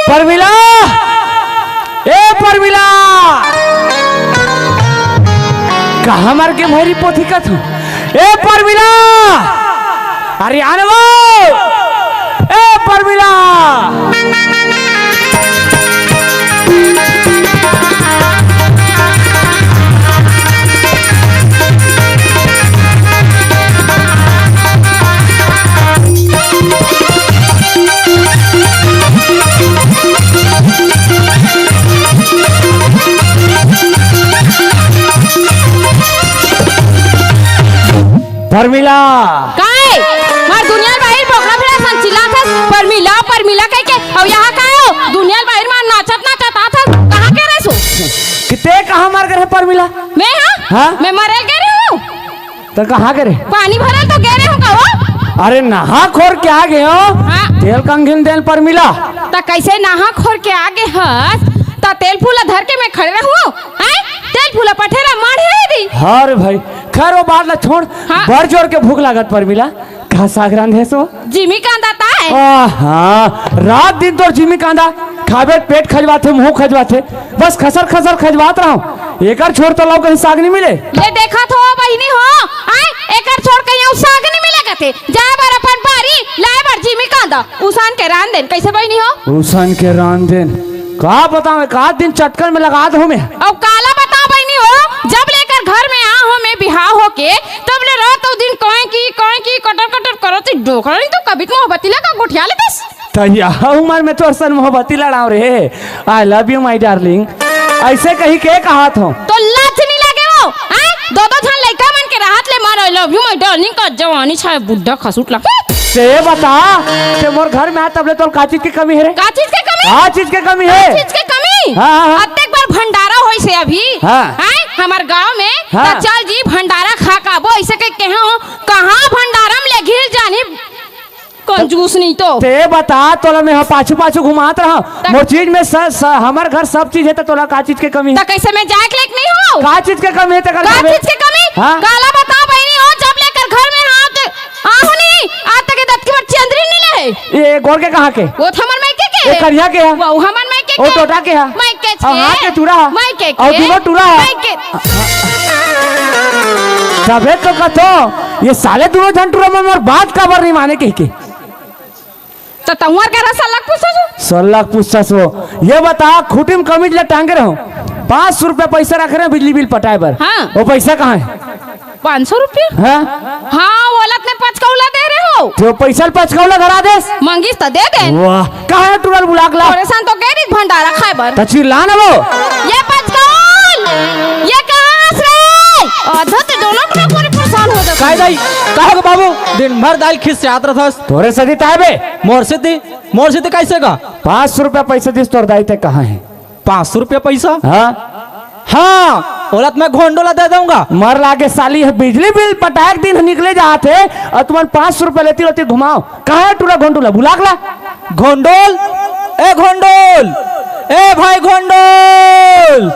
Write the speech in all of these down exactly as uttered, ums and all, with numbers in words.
परमिला, ए परमिला, कहाँ मर गे भैरी पोथी कथू? ए परमिला, अरे आने वो, ए परमिला। परमिला। काय? मार दुनिया बाहिर बोकरा भेड़ा सन चिल्लाथस, "परमिला, परमिला" कहिके। अउ यहाँ काय हो? दुनिया बाहिर मार नाचत नाचत आथस। कहाँ के रहे सो? कि ते कहाँ मर गे रहे परमिला? मैं, हाँ? हाँ? मैं मरे गे रहे हूँ। त कहाँ गे रहे? पानी भरन तो गे रहे हूँ का वो? अरे नहा खोर के आ गे हो। हाँ। तेल कंघी ल दे न परमिला। त कैसे नहा खोर के आ गे हस? त तेल फूला धर के मैं खड़े रहूँ? हैं? तेल फूला पठेरा माढ़े री। अरे भाई, खैर वो बात ला छोड़। हाँ। बड़ जोर के भूख लागत परमिला। का साग रांधे हस वो? जिमी कांदा ताय। आहा, रात दिन तोर जिमी कांदा, खाबे पेट खजवाथे, मुंह खजवाथे, बस खसर खसर खजवात रहो। एकर छोड़ तो लाव कहीं साग नहीं मिले। ले देखत हो बहिनी हो, आय, एकर छोड़ कहीं अउ साग नहीं मिले कथे। जाए बर अपन बारी, लाए बर जिमी कांदा, उसान के रांध देन, कैसे बहिनी हो? उसान के रांध देन, का बतावे, का दिन चटकन में लगा दो मैं। अउ काला बताओ बहिनी हो, जब ले एकर घर में आ हो मैं बिहाव होके, तब ले रात अउ दिन कांय की, कांय की, कटर कटर करत ही डोकरा नहीं तो कभी मोहब्बती लगा गोठिया लेतस। त यह उमर में तोर सन मोहब्बती लड़ाव रे, I love you my darling, ऐसे कही के कहत हो? तो लाज नहीं लगे वो, हैं? दो दो झन लइका मन के रहत ले मार I love you my darling का जवानी छाए बुड्ढा खसूट ला। ते बता, ते मोर घर में आ तब ले तोर का चीज के कमी हे रे? का चीज के कमी? का चीज के कमी हे? का चीज के कमी? हाँ, हाँ, हाँ। अतेक बार भंडारा होइस हे अभी। हाँ। हैं? हमर गांव में, हाँ। त चल जी भंडारा खा के आबो, ऐसे के कहे हो, कहाँ भंडारा में ले घिर जानी, कंजूस नहीं तो। ते बता, तोला मैं ह पाछू पाछू घुमात रहा। त मोर चीज में स-, स-, हमर घर सब चीज हे, त तोला का चीज के कमी हे? त कैसे मैं जाए के लायक नहीं हूँ? का चीज के कमी हे तेकर का घर में? चीज के कमी? हाँ? काला बता बहिनी हो, जब ले एकर घर में हाँ, ते, आहू नहीं, आज तक ये दत्त की बार चंद्री नहीं ले। ये गोर के कहाँ के? वो तो हमर मायके के। ये करिया के है? वो हमर मायके के। वो टोटा के है? मायके के। हाँ, हाँ, के टूरा है? मायके के। और दूनो टूरा है? मायके। तबे तो कथो, ये साले दूनो झन टूरा में मोर बात काबर नहीं माने कहिके। त तंवर करा सल्ला पूछो जो। सल्ला पूछस वो। ये बता, खूंटी में कमीज ला टांगे रहो, पाँच सौ रुपया पैसा रखे रहे बिजली बिल पटाए बर। हाँ। वो पैसा कहाँ हे? पाँच सौ रुपया? हाँ। हाँ, ओला तैं पचकौला दे रहे हो। तो पैसा ल पचकौला धरा देस। मंगिस त दे दे। वाह, कहाँ हे टूरा ल बुला के ला? तोरे सन तो गे रहिस भंडारा खाए बर। त चिल्ला ना वो। ये पचकौल, ये कहाँ हस रे? आधा ते दोनों के ऊपर परेशान हो जाता। काय दाई, कहाँ के बाबू? दिन भर दाई ल खिसियात रहथस। तोरे सेती ताय बे। मोर सेती, मोर सेती कैसे का? पाँच सौ रुपया पैसा दिस तोर दाई, ते कहाँ हे? पाँच सौ रुपया पैसा? हाँ। हाँ, ओला त मैं घोंडो ला दे दूंगा। मर लागे साली, ह बिजली बिल पटाए के दिन ह निकले जात हे, अउ तुमन पाँच सौ रुपया लेती रहती घुमाओ। कहाँ हे टूरा घोंडू ला? बुला के ला। घोंडोल, ए घोंडोल, ए भाई घोंडोल।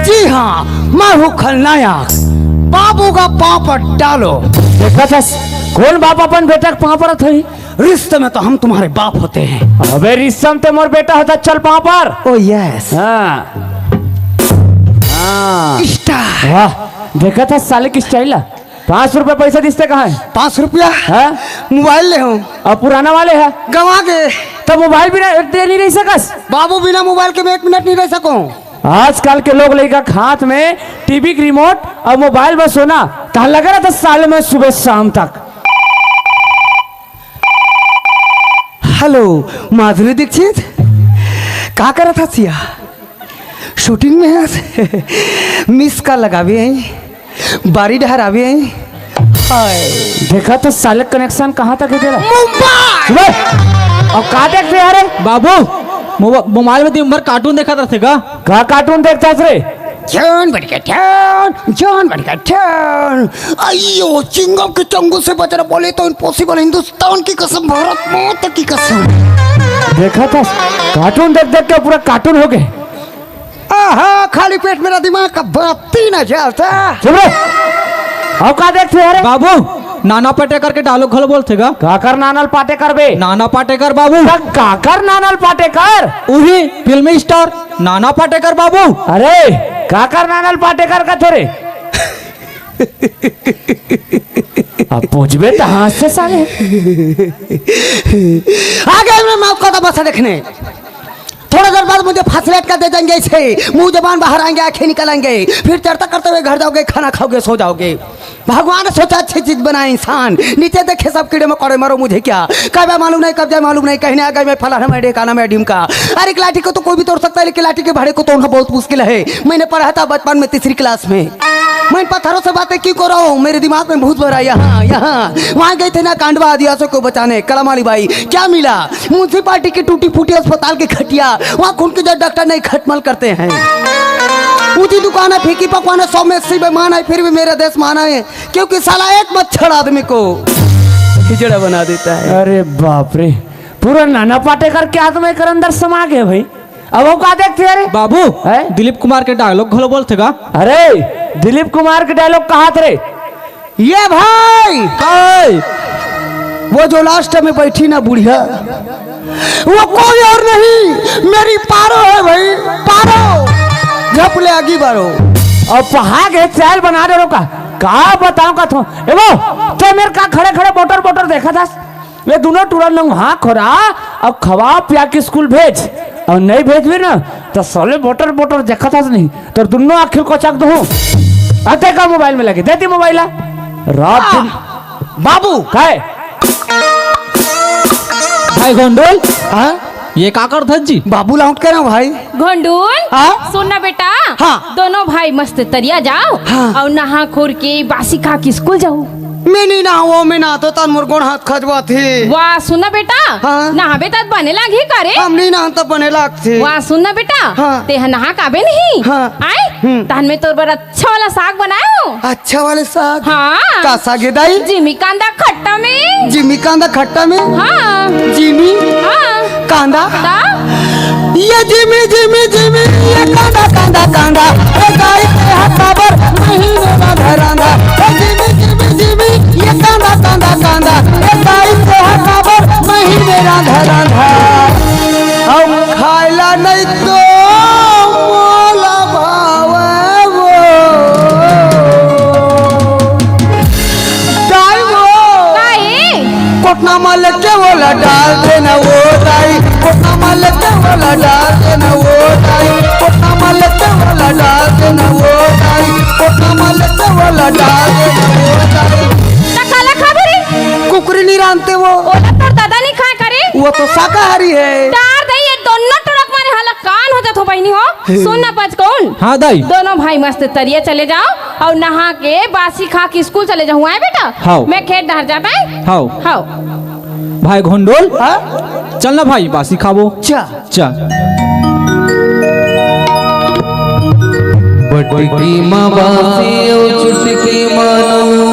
जी हाँ, मैं हूँ खलनायक। बाबू का पाँव पर डालो। देखत हस, कोन बाप अपन बेटा के पाँव परत होही? रिश्ते में तो हम तुम्हारे बाप होते हैं। अबे रिश्ते में ते मोर बेटा होता, चल पाँव पर। Oh yes। हाँ। हाँ। Star। वाह, देखत हस साले के style ला। पाँच सौ रुपया पैसा दिस ते कहाँ हे? पाँच सौ रुपया? हाँ? मोबाइल ले हँव। अउ पुराना वाले हे? गँवा गे। त मोबाइल बिना एक दे नइ रहि सकस? बाबू, बिना मोबाइल के मैं एक मिनट नइ रहि सकँव। आजकल के लोग लइका के हाथ में टीवी के रिमोट अउ मोबाइल में सोना, त लगा रहता साले में सुबह शाम तक। हेलो, माधुरी दीक्षित, का करत हस या? शूटिंग में हस? मिस कॉल लगावे हँव, बारी डहर आवे हँव। हाय। देखा तो साले कनेक्शन कहाँ तक हे तेला। मुंबई। सुबह। अउ का देखथे यार? बाबू, मोबा-, मोबाइल में दिन भर कार्टून देखत रहिथे का? का कार्टून देखथस रे? जॉन बन के ठन, जॉन बन के ठन। अइयो, चिंगम के चंगुल से बच रहा, बोले तो इम्पॉसिबल, हिंदुस्तान की कसम, भारत माता की कसम। देखा था, कार्टून देख देख के पूरा कार्टून हो गे। आहा, खाली पेट मेरा दिमाग का बत्ती न जलता। चुप रहे। अउ का देखथे यार? बाबू, नाना पाटेकर के डायलॉग घलो बोलथे गा। काकर नानल पाटेकर बे? नाना पाटेकर बाबू। का-, काकर नानल पाटेकर? उही फिल्मी स्टार नाना पाटेकर बाबू। अरे, काकर नानल पाटेकर कथे रे? अब पूछबे त हाँसथे साले। आ गए मैं मौका तमाशा देखने। थोड़ा देर बाद मुझे फासलेट का दे देंगे इसे। मुंह जबान बाहर आएंगे, आंखें निकल आएंगे। फिर चर्चा करते हुए घर जाओगे, खाना खाओगे, सो जाओगे। भगवान ने सोचा अच्छी चीज बनाए इंसान। नीचे देखे सब कीड़े मकोड़े, मरो मुझे क्या। कब आए मालूम नहीं, कब जाए मालूम नहीं, कहने आ गए मैं फलाना, मैं ढेकाना, मैं ढिमका। अरे, एक लाठी को तो कोई भी तोड़ सकता है, लेकिन लाठी के भाड़े को तोड़ना बहुत मुश्किल है। मैंने पढ़ा था बचपन में तीसरी क्लास में। मैं इन पत्थरों से बातें क्यों कर रहा हूँ, मेरे दिमाग में भूत भरा। यहाँ, यहाँ, वहाँ गए थे ना कांडवा आदिवासियों को बचाने, कलामाली बाई, क्या मिला? म्युनिसिपालिटी की टूटी फूटी अस्पताल की खटिया, वहाँ खून की जो डॉक्टर नहीं खटमल करते हैं। ऊंची दुकान है, फीकी पकवान है, सौ में अस्सी बेमान है, फिर भी मेरा देश महान है, क्योंकि साला एक मच्छर आदमी को हिजड़ा बना देता है। अरे बाप रे, पूरा नाना पाटेकर के आत्मा एकर अंदर समा गया भाई। अब वो का देखथे रे? बाबू, हैं? दिलीप कुमार के डायलॉग घलो बोलथे गा। अरे, दिलीप कुमार के डायलॉग कहाथे रे? ये भाई, हाय। वो जो लास्ट में बैठी ना बुढ़िया, वो कोई और नहीं, मेरी पारो है भाई, पारो। झपले आगी बारो। अब पहा के चैल बना दे रोका। का बताऊं का थो? ए वो, ते मेरे का खड़े खड़े बोटर बोटर देखा था? ये दोनों टूरा नंग हाँ खोरा, अब खवा पिया के स्कूल भेज, अउ नहीं भेजबे ना, त साले बोटर बोटर देखत हस नहीं, तोर दोनों आँखी कोचक दूँ। अते का मोबाइल में लगे, दे दी मोबाइल ला। रात दिन बाबू। काय? भाई गोंडोल। हाँ? ये का करत हस जी? बाबू लाउंट के ना भाई। घोंडून, हाँ? सुन ना बेटा, हाँ। दोनों भाई मस्त तरिया जाओ हाँ। अउ नहा खोर के बासी खा के स्कूल जाओ। मैं नहीं नहावँव, मैं नहाथँव त मोर गोड़ हाथ खजवाथे। वाह, सुन ना बेटा, हाँ। नहाबे त बने लागही का रे? हम नहीं नहान त बने लागथे। वाह, सुन ना बेटा, हाँ। तेहा नहा काबे नहीं? हाँ। आय? हम्म। तहन मैं तोर बर अच्छा वाला साग बनाए हँव। अच्छा वाले साग? हाँ। का साग हे दाई? जिमी कांदा खट्टा में। जिमी कांदा खट्टा में? हाँ। जिमी? हाँ। कांदा? ता? ये जिमी, जिमी, जिमी, ये कांदा, कांदा, कांदा। ए दाई तेहा काबर महीने मा धरांदा। ए जिमी, जिमी, जिमी, ये कांदा, कांदा, कांदा। ए दाई तेहा काबर महीने मा धरांदा। हम खाइला नहीं तो मोला भावे वो। दाई वो। काहे? कोटना मा लेके ओला डाल देना वो दाई। कोटना मा लेके ओला डाल देना वो दाई। कोटना मा लेके ओला डाल देना वो दाई। कोटना मा लेके ओला डाल देना वो दाई। त काला खाबो रे? कुकरी नहीं रांधते वो। ओला तोर दादा नहीं खाए करे? वो तो शाकाहारी है। डार दे ये दोनों टुरक मारे हाला कान हो जाथो बहिनी हो। सुन ना पचकौन। हाँ दाई। दोनों भाई मस्त तरिया चले जाओ अउ नहा के बासी खा के स्कूल चले जाहू, आय बेटा? हाव। मैं खेत डहर जात हँव। हाव। हाव। भाई घोंडोल, हाँ? चल ना भाई, बासी खाबो। चा। चा। बटकी मा बासी अउ चुटकी मा नून।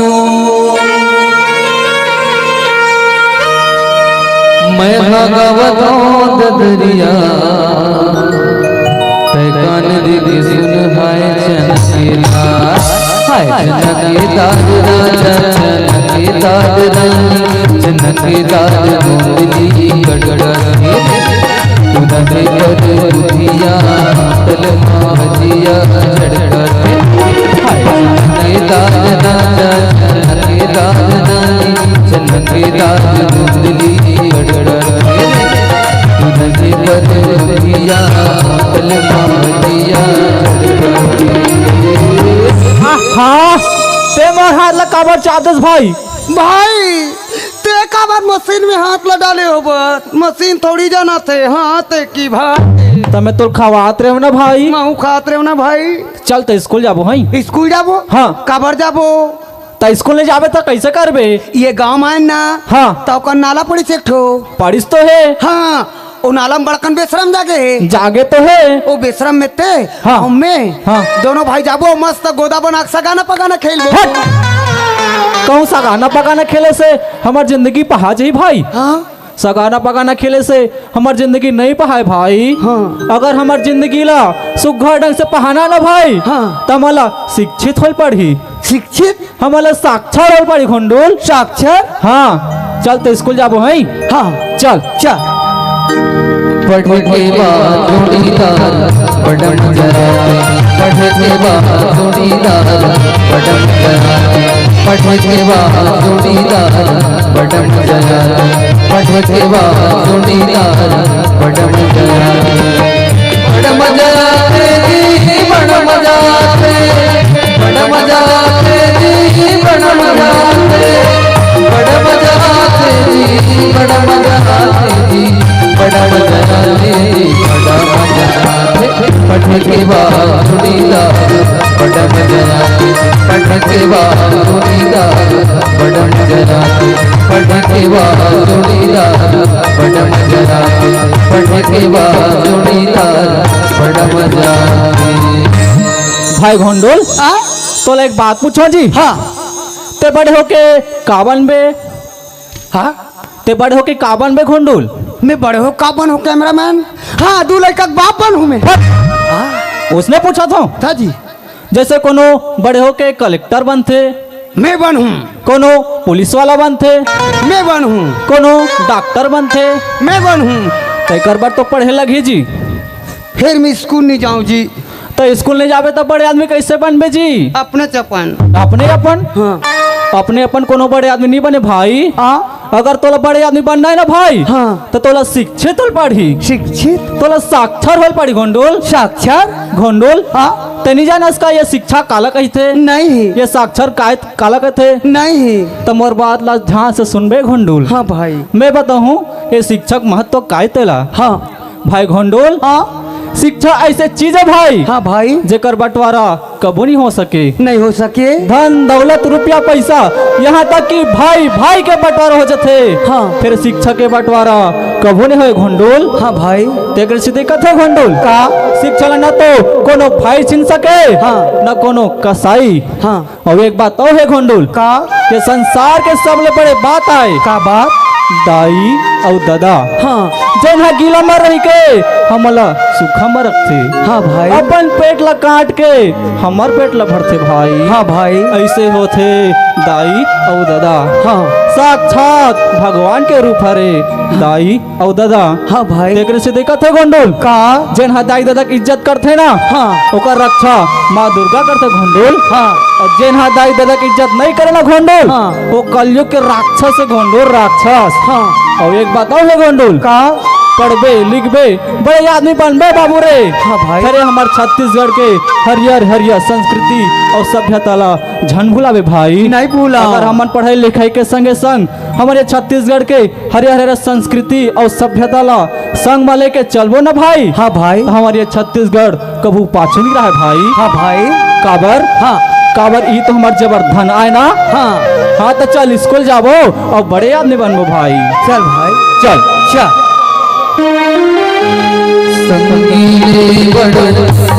मैं हा गावत हँव ददरिया, तैं कान दे के सुन हाय चनक के दार, हाय चनक के दार राजा, चनक के दार रानी, चनक के दार गोंद जी कटकट के। उदय कर बुधिया, तल मा भजिया, झटकट के। हाय चनक के दार राजा, चमकदार मुंदली कड़कड़ाए, तुझे पर पिया, पल पावतिया कड़कड़ाए। आहा, ते मोर हाथ ला काबर चाटत हस भाई? भाई, ते काबर मशीन में हाथ ला डाले हो बस? मशीन थोड़ी जानथे हाथ के भाई। त मैं तोला खवात रहेंव ना भाई। महूं खात रहेंव ना भाई। चल त स्कूल जाबो हई। स्कूल जाबो? हाँ। काबर जाबो? त स्कूल नइ जाबे त कइसे करबे? ये गांव में आए ना। हाँ। त ओकर नाला पड़िस एक ठो। पड़िस तो हे। हाँ। ओ नाला में बड़कन बेसरम जागे हे। जागे तो हे। ओ बेसरम में ते, हाँ। हम में, हाँ। दोनों भाई जाबो, मस्त गोदा बना के सगाना पगाना खेलबो। हट! कहूँ सगाना पगाना खेले से हमर जिंदगी पहा जाही भाई। हाँ। सगाना पगाना खेले से हमर जिंदगी नइ पहाय भाई। हाँ। अगर हमर जिंदगी ला सुघर ढंग से पहाना ना भाई, हाँ। त हमला शिक्षित होय पड़ही। शिक्षित? हमला साक्षर होय पड़ही घोंडुल। साक्षर? हाँ, चल त स्कूल जाबो हई। हाँ। चल। चल। पढ़े के बाद जोड़ीदार बड़ा मजा आथे। पढ़े के बाद जोड़ीदार बड़ा मजा आथे। पढ़े के बाद जोड़ीदार बड़ा मजा आथे। पढ़े के बाद जोड़ीदार बड़ा मजा आथे। बड़ा मजा आथे जी, बड़ा मजा आथे। बड़ा मजा आथे जी, बड़ा मजा आथे। बड़ा मजा आथे जी, बड़ा मजा आथे जी। बड़ा मजा आथे जी, बड़ा मजा आथे। पढ़े के बाद जोड़ीदार बड़ा मजा आथे। पढ़े के बाद जोड़ीदार बड़ा मजा आथे। पढ़े के बाद जोड़ीदार बड़ा मजा आथे। पढ़े के बाद जोड़ीदार बड़ा मजा आथे। भाई घोंडुल, आ? तोला एक बात पूछों जी। हाँ। ते बड़े होके का बनबे? हाँ? ते बड़े होके का बनबे घोंडुल? मैं बड़े हो का बनहूँ कैमरामैन? हाँ, दू लइका के बाप बनहूँ मैं। हट! हाँ। ओसने पूछत हँव। हाँ जी। जइसे कोनो बड़े होके कलेक्टर बनथे, मैं बनहूँ। कोनो पुलिस वाला बनथे, मैं बनहूँ। कोनो डॉक्टर बनथे, मैं बनहूँ। तेकर बर तो पढ़े लगही जी। फेर मैं स्कूल नइ जांव जी। त स्कूल नइ जाबे त बड़े आदमी कइसे बनबे जी? अपने अपन। अपने अपन? हाँ। अपने अपन कोनो बड़े आदमी नइ बने भाई। हाँ। अगर तोला बड़े आदमी बनना हे ना भाई, हाँ। त तोला शिक्षित होय ल पड़ही। शिक्षित? तोला साक्षर होय ल पड़ही घोंडुल। साक्षर? घोंडुल। हाँ। तैं नइ जानस का ये शिक्षा काला कहिथे? नहीं। ये साक्षर काय काला कहिथे? नहीं। त मोर बात ला ध्यान से सुनबे घोंडुल। हाँ भाई। मैं बताहूँ ये शिक्षा के महत्व काय तेला। हाँ। भाई घोंडुल, हाँ। शिक्षा अइसे चीज हे भाई, हाँ भाई। जेकर बंटवारा कभू नइ हो सके। नइ हो सके। धन, दौलत, रुपया, पइसा, यहाँ तक कि भाई भाई के बंटवारा हो जाथे। हाँ। फेर शिक्षा के बंटवारा कभू नइ होय घोंडुल। हाँ भाई। तेकर सेती कथे घोंडुल। का? शिक्षा ला न तो कोनो भाई छीन सके, हाँ। न कोनो कसाई। हाँ। अउ एक बात अउ हे घोंडुल। का? ये संसार के सबले बड़े बात आय। का बात? दाई अउ ददा। हाँ। जेन ह गीला म रहिके हमला सूखा म रखथे। हाँ भाई। अपन पेट ला काट के हमर पेट ला भरथे भाई। हाँ भाई। अइसे होथे दाई अउ ददा। हाँ। साक्षात भगवान के रूप हरे दाई अउ ददा। हाँ भाई। तेकरे से देखत हे घोंडुल। का? जेन ह दाई ददा के इज्जत करथे ना, हाँ। ओकर रक्षा माँ दुर्गा करथे घोंडुल। हाँ। अउ जेन ह दाई ददा के इज्जत नइ करे ना घोंडुल, हाँ। वो कलयुग के राक्षस हे घोंडुल, राक्षस। हाँ। अउ एक बात अउ हे घोंडुल। का? पढ़बे लिखबे बड़े आदमी बनबे बाबू रे। हाँ भाई। अरे हमर छत्तीसगढ़ के हरियर हरियर संस्कृति अउ सभ्यता ला झन भुलाबे भाई। नइ भुलांव। अगर हमन पढ़ाई लिखाई के संगे संग हमर ये छत्तीसगढ़ के हरियर हरियर संस्कृति अउ सभ्यता ला संग म लेके चलबो ना भाई, हाँ भाई। त हमर ये छत्तीसगढ़ कभू पाछू नइ रहय भाई। हाँ भाई। काबर? हाँ। काबर ई तो हमर जबर धन आय ना। हाँ। हाँ, त चल स्कूल जाबो अउ बड़े आदमी बनबो भाई। चल भाई। चल। चल। संगी ले बड़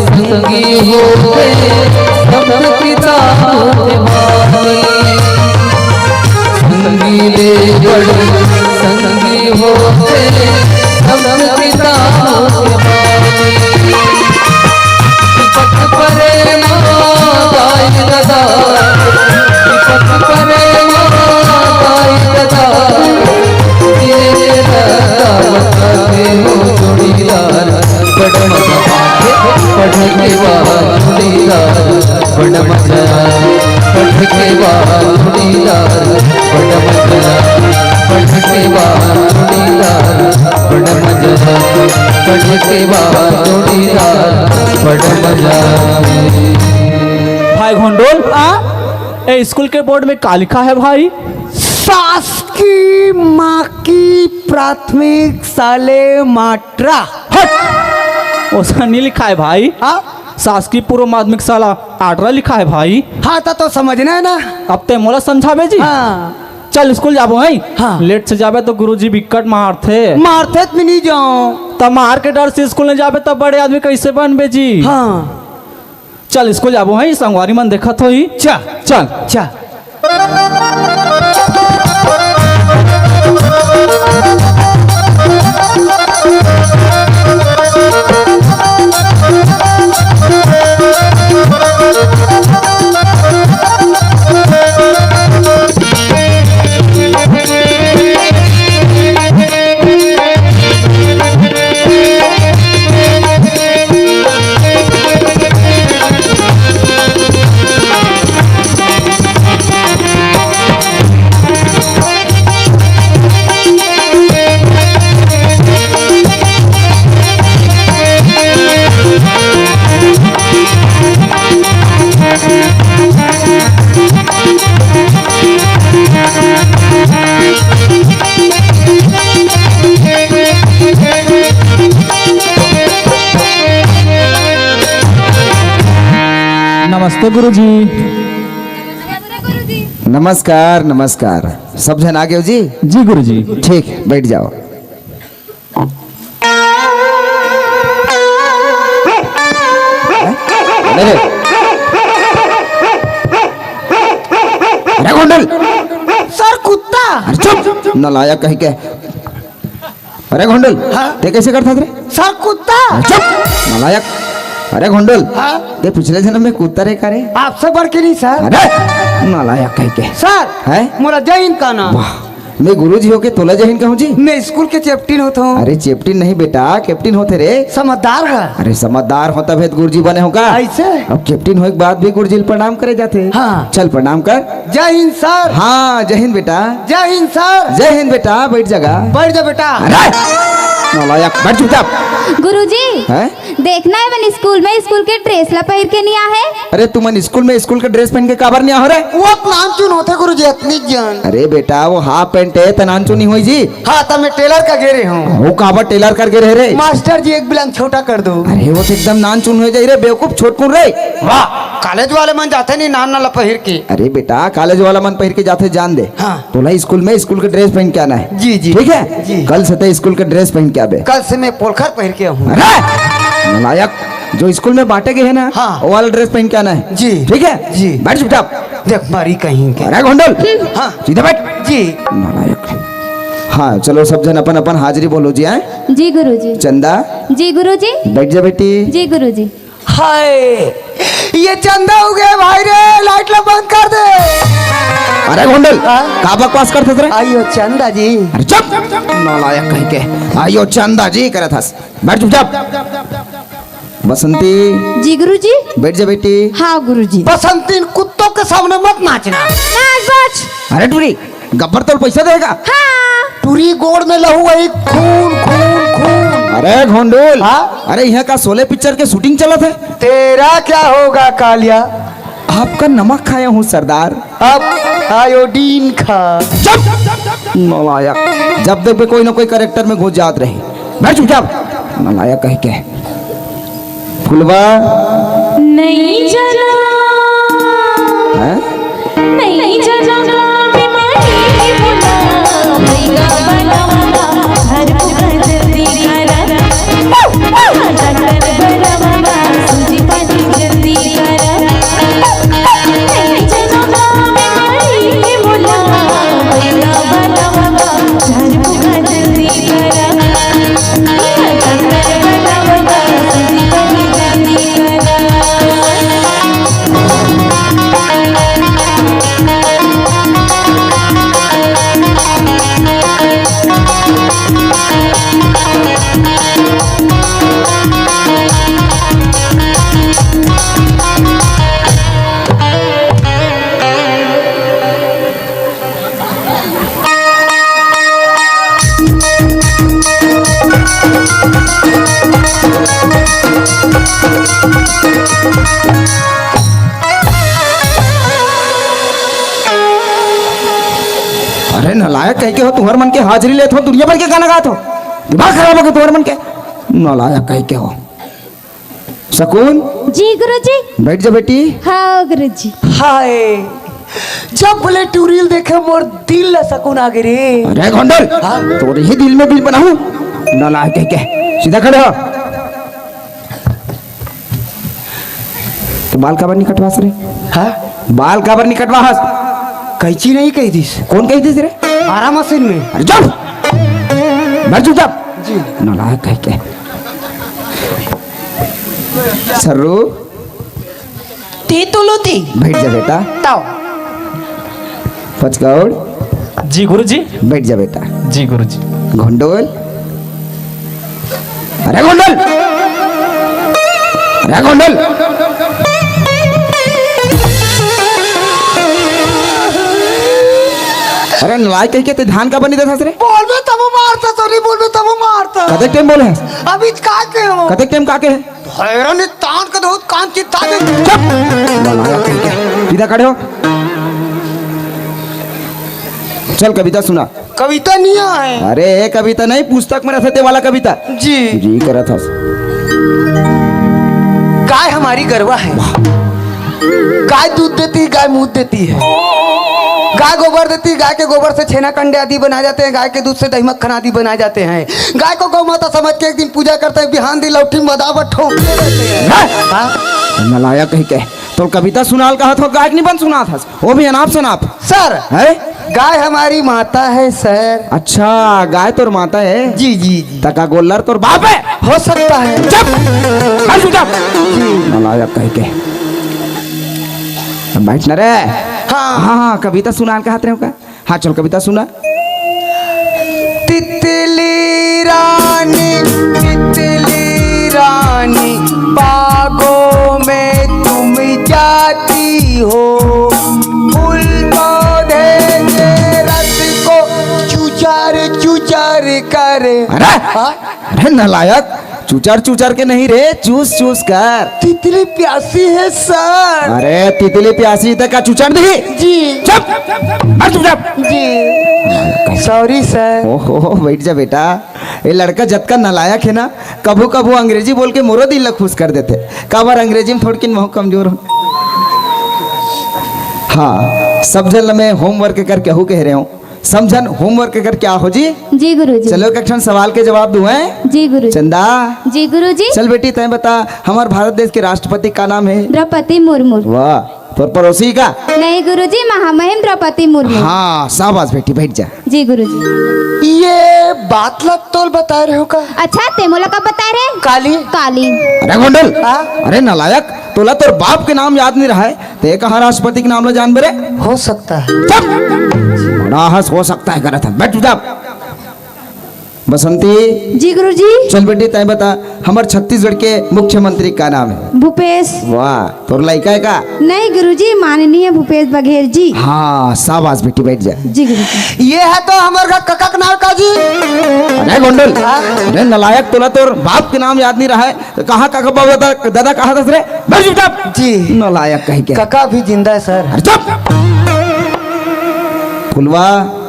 संगी होथे, संग पिता होथे भाई। संगी ले बड़ संगी होथे, संग पिता होथे भाई। विपत परे माँ दाई ददा, विपत परे माँ दाई ददा, ये ददा बताते हो जोड़ीदार, बड़ मजा आथे पढ़े के बाद जोड़ीदार, बड़ मजा आथे पढ़े के बाद जोड़ीदार, के बाद जोड़ीदार बड़ मजा आवे। भाई घोंडोल, आ? ए स्कूल के बोर्ड में का लिखा है भाई? शासकीय माकी प्राथमिक शाले माट्रा। हट! ओसका नहीं लिखा है भाई। हाँ? शासकीय पूर्व माध्यमिक शाला आटरा लिखा है भाई। हाँ, तो, तो समझना है ना। अब ते मोला समझाबे जी। हाँ। चल स्कूल जाबो हैं। हाँ। लेट से जाबे तो गुरुजी बिकट मारथे। मारथे त मैं नहीं जाऊँ। त मार के डर से स्कूल नहीं जाबे त बड़े आदमी कैसे बनबे जी? हाँ। चल स्कूल जाबो हैं, संगवारी मन देखत होही। चल। चल। चल। नमस्ते गुरुजी। नमस्कार, नमस्कार। सब झन आ गए हो जी? जी गुरुजी। ठीक, बैठ जाओ। अरे, अरे घोंडोल। सर, कुत्ता। अरे चुप, नालायक कहीं के। अरे घोंडोल, हाँ? ते कैसे करत हस रे? सर, कुत्ता। अरे चुप, नालायक। अरे घोंडोल, हाँ? ते पिछले जन्म में कुत्ता रहे का रे? आपसे बढ़ के नहीं सर। अरे नालायक कहीं के। सर, हैं? मोला जय हिंद कहना। वाह, मैं गुरुजी होके तोला जय हिंद कहूँ जी? मैं स्कूल के चैप्टिन होत हूँ। अरे चैप्टिन नहीं बेटा, कैप्टिन होथे रे। समझदार है। अरे समझदार हो तभे त गुरुजी बने हो का? ऐसे? अब कैप्टिन होए के बाद भी गुरुजी ल प्रणाम करे जाथे। हाँ। चल प्रणाम कर। जय हिंद सर। हाँ, जय हिंद बेटा। जय हिंद सर। जय हिंद बेटा, बैठ जा गा। बैठ जा बेटा। अरे नालायक, बैठ चुपचाप। गुरुजी, हैं? देखना है मन स्कूल में स्कूल के ड्रेस ला पहिर के नहीं आहे। अरे तुमन स्कूल में स्कूल के ड्रेस पहन के काबर नहीं आहो रे? वो नानचुन होथे गुरुजी, अतनी जान। अरे बेटा, वो हाफ पैंट है त नानचुन नहीं होई जी। हाँ, त मैं टेलर का गे रहे हूँ। वो काबर टेलर कर गे रहे रे? मास्टर जी एक बिलन छोटा कर दो। अरे वो तो एकदम नानचुन हो जाई रे बेवकूफ, छोटकुन रे। वाह, कॉलेज वाले मन जाथे नहीं नान नाला पहिर के। अरे बेटा, कॉलेज वाला मन पहिर के जाथे, जान दे। हाँ। तोला स्कूल में स्कूल के ड्रेस पहन के आना है। जी, जी। ठीक है? जी। कल से ते स्कूल के ड्रेस पहन के आबे। कल से मैं पोलखर पहिर के आऊँ। अरे नालायक, जो स्कूल में बांटे गए हैं ना, हाँ। वो वाला ड्रेस पहन के आना है। जी। ठीक है? जी। बैठ चुपचाप। देख मारी कहीं के। अरे घोंडोल, हाँ। सीधा बैठ। जी। नालायक। हाँ, चलो सब जन अपन अपन हाजिरी बोलो जी, हैं? जी गुरुजी। चंदा। जी गुरुजी। बैठ जा बेटी। जी गुरुजी। हाय, ये चंदा हो गया भाई रे, लाइट ला बंद कर दे। अरे घोंडोल, हाँ? का बकवास करत हस रे? आइयो चंदा जी। अरे चुप, नालायक कहीं के। आइयो चंदा जी करत हस। बैठ चुपचाप। बसंती। जी गुरुजी। बैठ जा बेटी। हाँ गुरुजी। बसंती, इन कुत्तों के सामने मत नाचना। नाच बच। अरे टूरी, गब्बर तोल पैसा देगा? हाँ। टूरी गोड़ में लहू वही खून, खून, खून। अरे घोंडोल, हाँ? अरे यहाँ का शोले पिक्चर के शूटिंग चलत है? तेरा क्या होगा कालिया? आपका नमक खाया हूँ सरदार। अब आयोडीन खा। चुप! नालायक, जब देखबे कोई ना कोई कैरेक्टर में घुस जात रही। बैठ चुपचाप। नालायक कहीं के। फुलवा। नहीं जाना। हैं? नहीं जाना। ए, कहिके हो, तुंहर मन के हाजिरी लेत हो, दुनिया भर के गाना गात हो, दिमाग खराब हो गया तुंहर मन के, नालायक कहिके हो। शकुन, जी गुरुजी। बैठ जा बेटी। हाँ गुरुजी। हाय, जब बोले टू रील देखे, मोर दिल ला सुकून आ गे रे। अरे गोंडल, हाँ? तोर ही दिल में बिल बनाऊं, नालायक कहिके। सीधा खड़े हो। तो बाल काबर नहीं कटवास रे? हाँ? बाल काबर नहीं कटवास? कैंची नहीं कही दिस। कौन कही दिस रे? बारह मशीन में। अरे चुप! बैठ चुपचाप। जी। नालायक कहिके। सर्रू। ती तुलू ती। बैठ जा बेटा। ताओ। पचकौड़। जी गुरुजी। बैठ जा बेटा। जी गुरुजी। घोंडोल। अरे गोंडल। अरे गोंडल। अरे नालायक कहिके ते ध्यान काबर नहीं देथस रे? बोलबे तब मारता, तो नहीं बोलबे तब मारता। कतेक टाइम बोले हस? अभी का के हो? कतेक टाइम का के हे? भैरव ने तान के बहुत कान चित्ता दे। चुप। नालायक कहिके। सीधा खड़े हो। चल कविता सुना। कविता नहीं आए। अरे, ये कविता नहीं, पुस्तक में रहिथे ते वाला कविता। जी। जी करत हस। गाय हमारी गरवा है। गाय दूध देती, गाय मूत देती है। गाय गोबर देती, गाय के गोबर से छेना कंडे आदि बनाए जाते हैं, गाय के दूध से दही मक्खन आदि बनाए जाते हैं। गाय को गौ माता समझ के एक दिन पूजा करते हैं, बिहान दिन लौठी मदावत ठोंकते रहते हैं। हाँ? हाँ? नालायक कहिके। तोर कविता सुनाल कहत हो, गायक नहीं बन सुनात हस। वो भी अनाप शनाप। सर, हैं? गाय हमारी माता है सर। अच्छा, गाय तोर माता है? जी, जी, जी। त का गोल्लर तोर बाप है? हो सकता है। चुप! बैठ चुपचाप। नालायक कहिके। अब बैठ ना रे। हाँ। हाँ, हाँ, कविता सुनाल कहत रहे हो का? हाँ, चल कविता सुना। तितली रानी, तितली रानी, बागों में तुम जाती हो, फूल पौधे के रस को चुचार चुचार कर। अरे, हाँ? अरे नालायक, चुचार चुचार के नहीं रे, चूस चूस कर। तितली प्यासी है सर। अरे तितली प्यासी त का चुचार दी? जी। चुप, बैठ चुपचाप। जी। Sorry sir. ओहो, बैठ जा बेटा। ये लड़का जतका नालायक है ना, कभू कभू अंग्रेजी बोल के मोरो दिल ला खुश कर देथे। काबर अंग्रेजी में थोड़किन महूँ कमजोर हूँ। हाँ, सब झन ल मैं होमवर्क कर केहू कह रहे हूँ। समझन, होमवर्क कर क्या हो जी? जी गुरुजी। चलो, एक ठन सवाल के जवाब दूं, हैं? जी गुरुजी। चंदा। जी गुरुजी। चल बेटी, तैं बता, हमार भारत देश के राष्ट्रपति का नाम है? द्रौपदी मुर्मू। वाह, तोर पड़ोसी का? नहीं गुरुजी, महामहिम द्रौपदी मुर्मू। हाँ, शाबाश बेटी, बैठ जा। जी गुरुजी। ये बात ला तोल बता रहे हो का? अच्छा, ते मोला कब बताए रहे? काली। काली। अरे गोंडल, हाँ? अरे नालायक, तोला तोर बाप के नाम याद नहीं रहा है, ते कहाँ राष्ट्रपति के नाम ला जानबे रे? हो सकता है। चुप! बड़ा हंस हो सकता है करत है। बैठ चुपचाप। बसंती। जी गुरुजी। चल बेटी, तैं बता, हमर छत्तीसगढ़ के मुख्यमंत्री का नाम है? भूपेश। वाह, तोर लइका है का? नहीं गुरुजी, माननीय भूपेश बघेल जी। हाँ, शाबाश बेटी, बैठ जा। जी गुरुजी। ये है तो हमर का कका के नाम का जी? अरे गोंडल, हाँ? अरे नालायक, तोला तोर बाप के नाम याद नहीं रहा है, तो कहाँ काका बाबा दादा, दादा कहा था रे? बैठ चुपचाप। जी। नालायक कहीं के। कका भी जिंदा है सर। अरे चुप। फुलवा।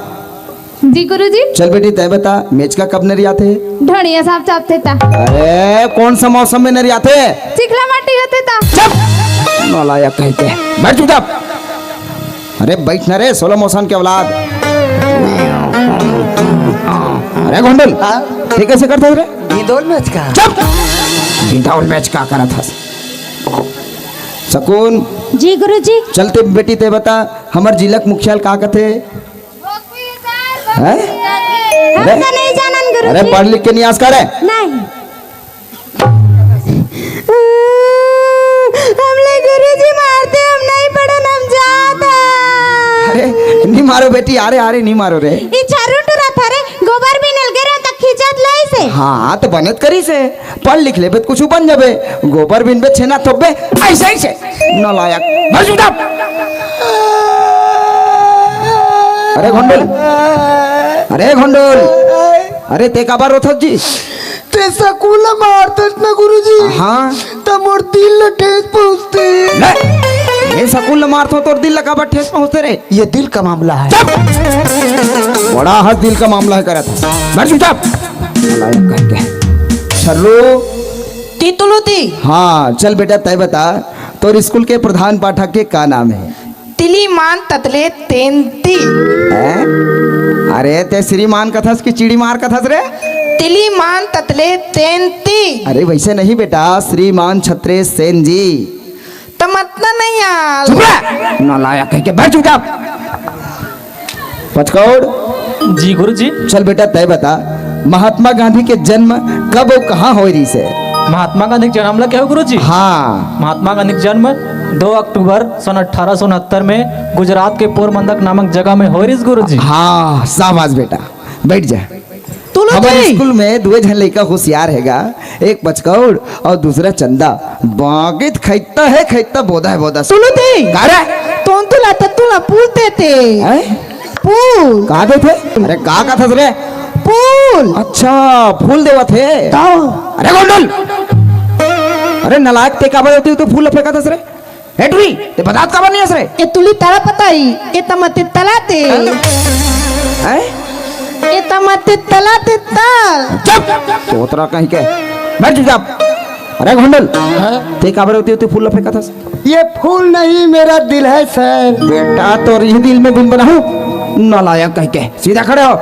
जी गुरुजी। चल बेटी, तैं बता, मेचका कब नरियाथे? ढोड़िया सांप चापथे ता। अरे, कौन सा मौसम में नरियाथे? चिखला माटी होथे ता। चुप। नालायक कहीं के। बैठ चुपचाप। अरे बैठ ना रे, सोलह मौसम के औलाद। अरे गोंडल, हाँ? ये कैसे करता है रे? गिंदौल में अचका। चुप! गिंदौल में अचका करत हस। शकुन। जी गुरुजी। चल ते बेटी, ते बता, हमर जिला के मुखिया ल का कथे? हैं? हम अरे, तो नहीं जानन गुरुजी। अरे पढ़ लिख के नहीं आस करे? नहीं। हमले गुरुजी मारते, हम नहीं पढ़न, हम जात हन। अरे, नहीं मारो बेटी, अरे, अरे, नहीं मारो रे। ई छारू टुरा थारे गोबर बिनेल गे रहे त खींचत लाइसे। हाँ, तो बनत करिसे। पढ़ लिख लेबे त कुछ बन जाबे। गोबर बिनबे, छेना थोपबे, ऐसे, ऐसे। नालायक। बस उठा। अरे घोंडोल। अरे घोंडोल। अरे ते काबर रोथस जी? ते सकूल ला मारथस ना गुरुजी। हाँ। त मोर दिल ला ठेस पहुंचथे। ले, ए, सकूल ल मारथो, तोर दिल ल काबर ठेस पहुंचथे रे? ये दिल का मामला है। चुप! बड़ा हद दिल का मामला है करत। बैठ चुपचाप। नालायक कह के। छर्रू। ती तुलू ती। हाँ, चल बेटा, तय बता, तोर स्कूल के प्रधान पाठक के का नाम है? तिली मान ततले तेंती। हैं? अरे, ते श्रीमान कथस कि चिड़ीमार कथस रे? तिली मान ततले तेंती। अरे, वैसे नहीं बेटा, श्रीमान छत्रेश सेन जी। त मतलब नहीं यार। चुप रह! नालायक कह के, बैठ चुपचाप। पचकौड़। जी गुरुजी। चल बेटा, तय बता, महात्मा गांधी के जन्म कब अउ कहाँ होय रिहिस हे? महात्मा गांधी के जन्म ला क्या हो गुरुजी? हाँ। महात्मा गांधी के जन्म दो अक्टूबर सन अठारह सौ उनहत्तर में गुजरात के पोरबंदर नामक जगह में होय रिहिस गुरुजी। हाँ, शाबाश बेटा, बैठ जा। तुलू हमारे ती। स्कूल में दुए झन लइका होशियार हेगा, एक पचकौड़ और दूसरा चंदा। बाकी त खैता है, खैता बोदा है, बोदा। तुलू ती। का रे? तोंतु ला तत्तु ला पूल देते। हैं? पूल। का देथे? अरे का कथस रे? पूल। अच्छा, फूल देवत हे। तो। अरे गोंडल। अरे नालायक, ते काबर देवत हे, तू फूल फेंकत हस रे? ए टुरी, ते बतात काबर नहीं हस रे? ए तुली तारा पता ही, ए तमते तलाते। हैं? ए तमते तलाते तल। चुप! तोतरा कहीं के। बैठ चुपचाप। अरे गोंडल, हैं? ते काबर होती होती फूल फेंकत हस? ये फूल नहीं, मेरा दिल है सर। बेटा, तोर ये दिल में बिन बनाऊं? नालायक कहीं के। सीधा खड़े हो।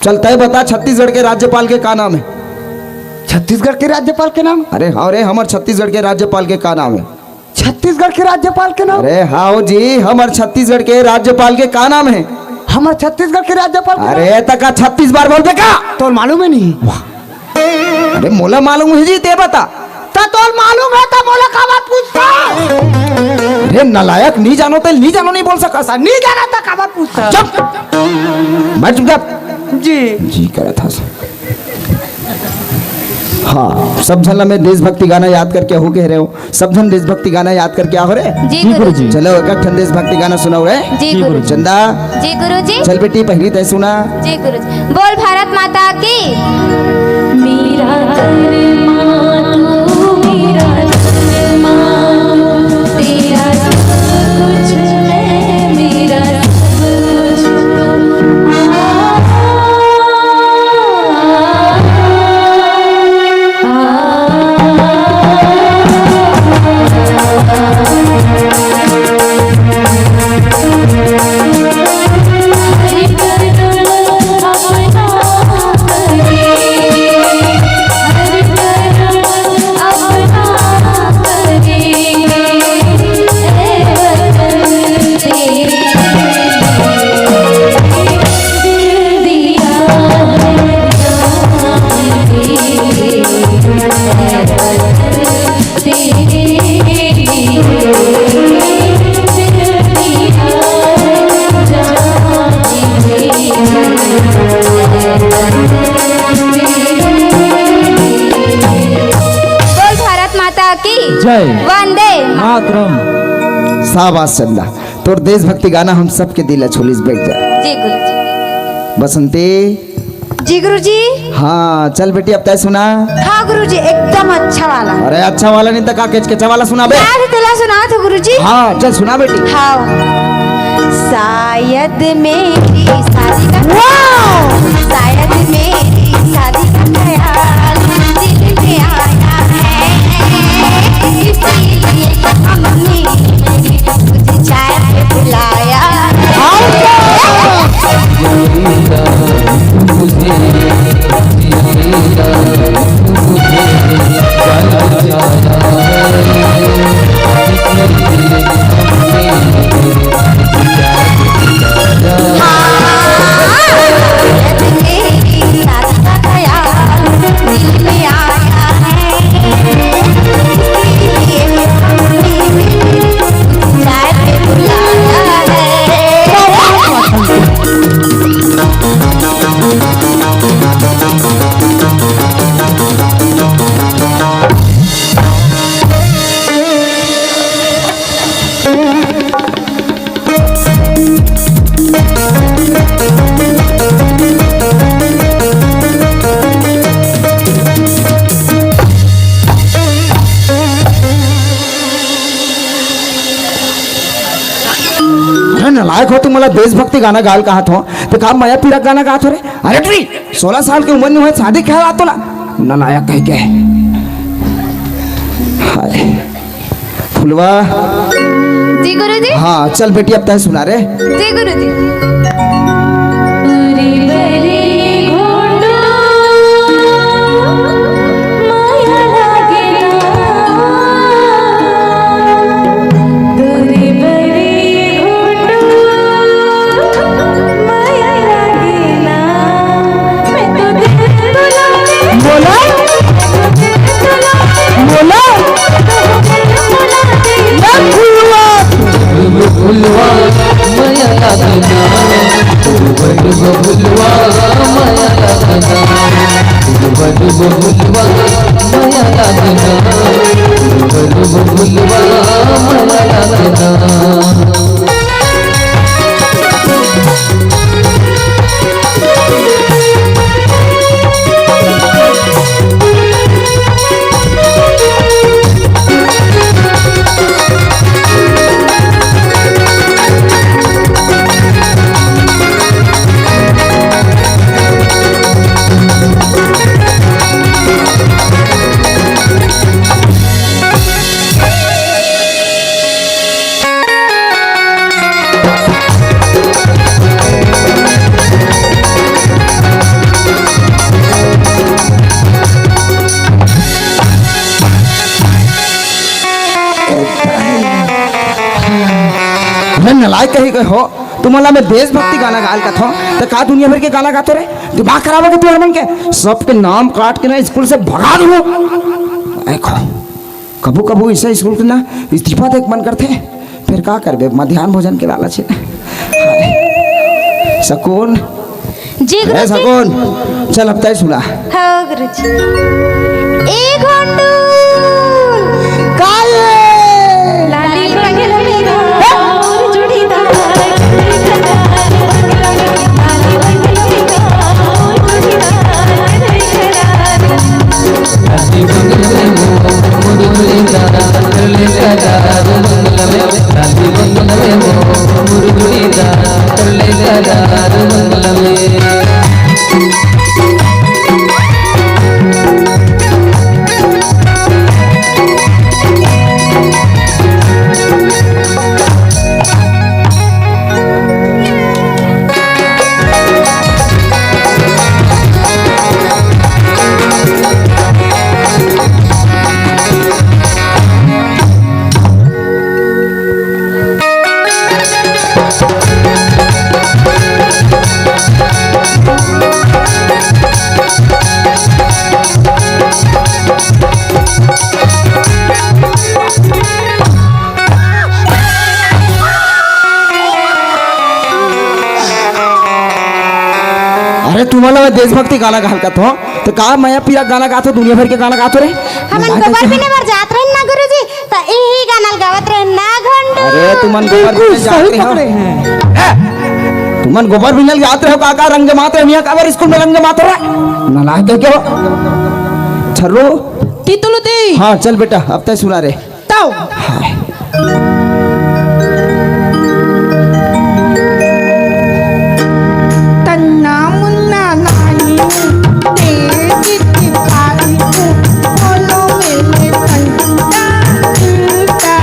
चल, तय बता, छत्तीसगढ़ के राज्यपाल के का नाम है? छत्तीसगढ़ के राज्यपाल के नाम? अरे हाँ रे, हमर छत्तीसगढ़ के राज्यपाल के का नाम है? छत्तीसगढ़ के राज्यपाल के नाम? अरे हाँ जी, हमर छत्तीसगढ़ के राज्यपाल के का नाम है? हमर छत्तीसगढ़ के राज्यपाल के अरे, नाम? तका छत्तीस बार बोलबे का? तोर मालूम है नहीं? अरे, मोला मालूम है जी, ते बता। त तोर मालूम है त मोला काबर पूछता? अरे नालायक, नहीं जानो ते नहीं जानो नहीं बोल सकस। नहीं जाना त काबर पूछता? चुप। बैठ चुपचाप। जी। जी करत हस। हाँ, सब झन ला मैं देशभक्ति गाना याद करके हो कह रहे हो। सब झन देशभक्ति गाना याद करके आहो रे। जी जी गुरुजी। गुरुजी। चलो, एक ठन देशभक्ति गाना सुनाओ रे। जी जी गुरुजी। गुरुजी। चंदा। जी गुरुजी। चल बेटी, पहली तय सुना। जी गुरुजी। बोल भारत माता की। मेरा कर्मा तू, मेरा धर्मा, तेरा सब कुछ मैं, मेरा सब कुछ तू। आ, आ, आ, आ। बोल भारत माता की जय। वंदे मातरम। शाबाश चंदा, तोर देशभक्ति गाना हम सबके दिल छू लिस। बैठ जा। जी गुरुजी। बसंती। जी गुरुजी। हाँ, चल बेटी, अब तय सुना। हाँ गुरुजी, एकदम अच्छा वाला। अरे अच्छा वाला नहीं तो का केचकेचा वाला सुना बे। याद तेला सुना तो गुरुजी। हाँ, चल सुना बेटी। हाँ। शायद मेरी शादी का, वाह! शायद मेरी शादी का ख्याल दिल में आया है, इसीलिए हमने तुझे चाय पे बुलाया। देखो, तुम मोला देशभक्ति गाना गाल कहत हो, त का मया पीरा गाना गात हो रे? अरे टुरी, सोलह साल के उमर नइ होय, शादी के हाल आत तोला? नलायक कहिके। हाय। फुलवा। जी गुरुजी। हाँ, चल बेटी, अब तैं सुना रे। जी गुरुजी। बोला, बोला। ए फुलवा। फुलवा, मया लागना। बबुलवा, मया लागना। बबुलवा, मया लागना। बबुलवा, मया लागना। अबे नलायक कहीं के हो, तुमन ला मैं देशभक्ति गाना गाल कथों, त का दुनिया भर के गाना गाथो रे? दिमाग खराब हो गया तुमन के? सबके नाम काट के ना स्कूल से भगा दूँ। देखो, कभू कभू ऐसा स्कूल के ना इस्तीफा दे के मन करथे, फिर का करबे, मध्यान्ह भोजन के लालच हे। हाय। सकून। जी ए गुरुजी। सकून, चल अब तैं सुना। हाँ गुरुजी। ए घोंडू, का ये? लाली बंगला में गाँव जुड़ी दा। अरे, तुमन ला मैं देशभक्ति गाना गाल कथों, त का मया पीरा गाना गाथो, दुनिया भर के गाना गाथो रे? हमन गोबर बीने बर जात रहेन ना गुरुजी, त इही गाना ल गावत रहेन ना घोंडू। अरे, तुमन गोबर बीने जात रहे हो? ए, तुमन गोबर बीने ल जात रहे हो, का, का रंग जमात रहे हो? मियाँ काबर स्कूल में रंग जमात रहे? नलायक कहीं के हो। छर्रू। तितलुती। हाँ, चल बेटा, अब तैं सुना रे। तौ। हाय। तन्ना मुन्ना नानी, तेरी सिपाही को, बोलो मेरे तन्ना, तन्ना,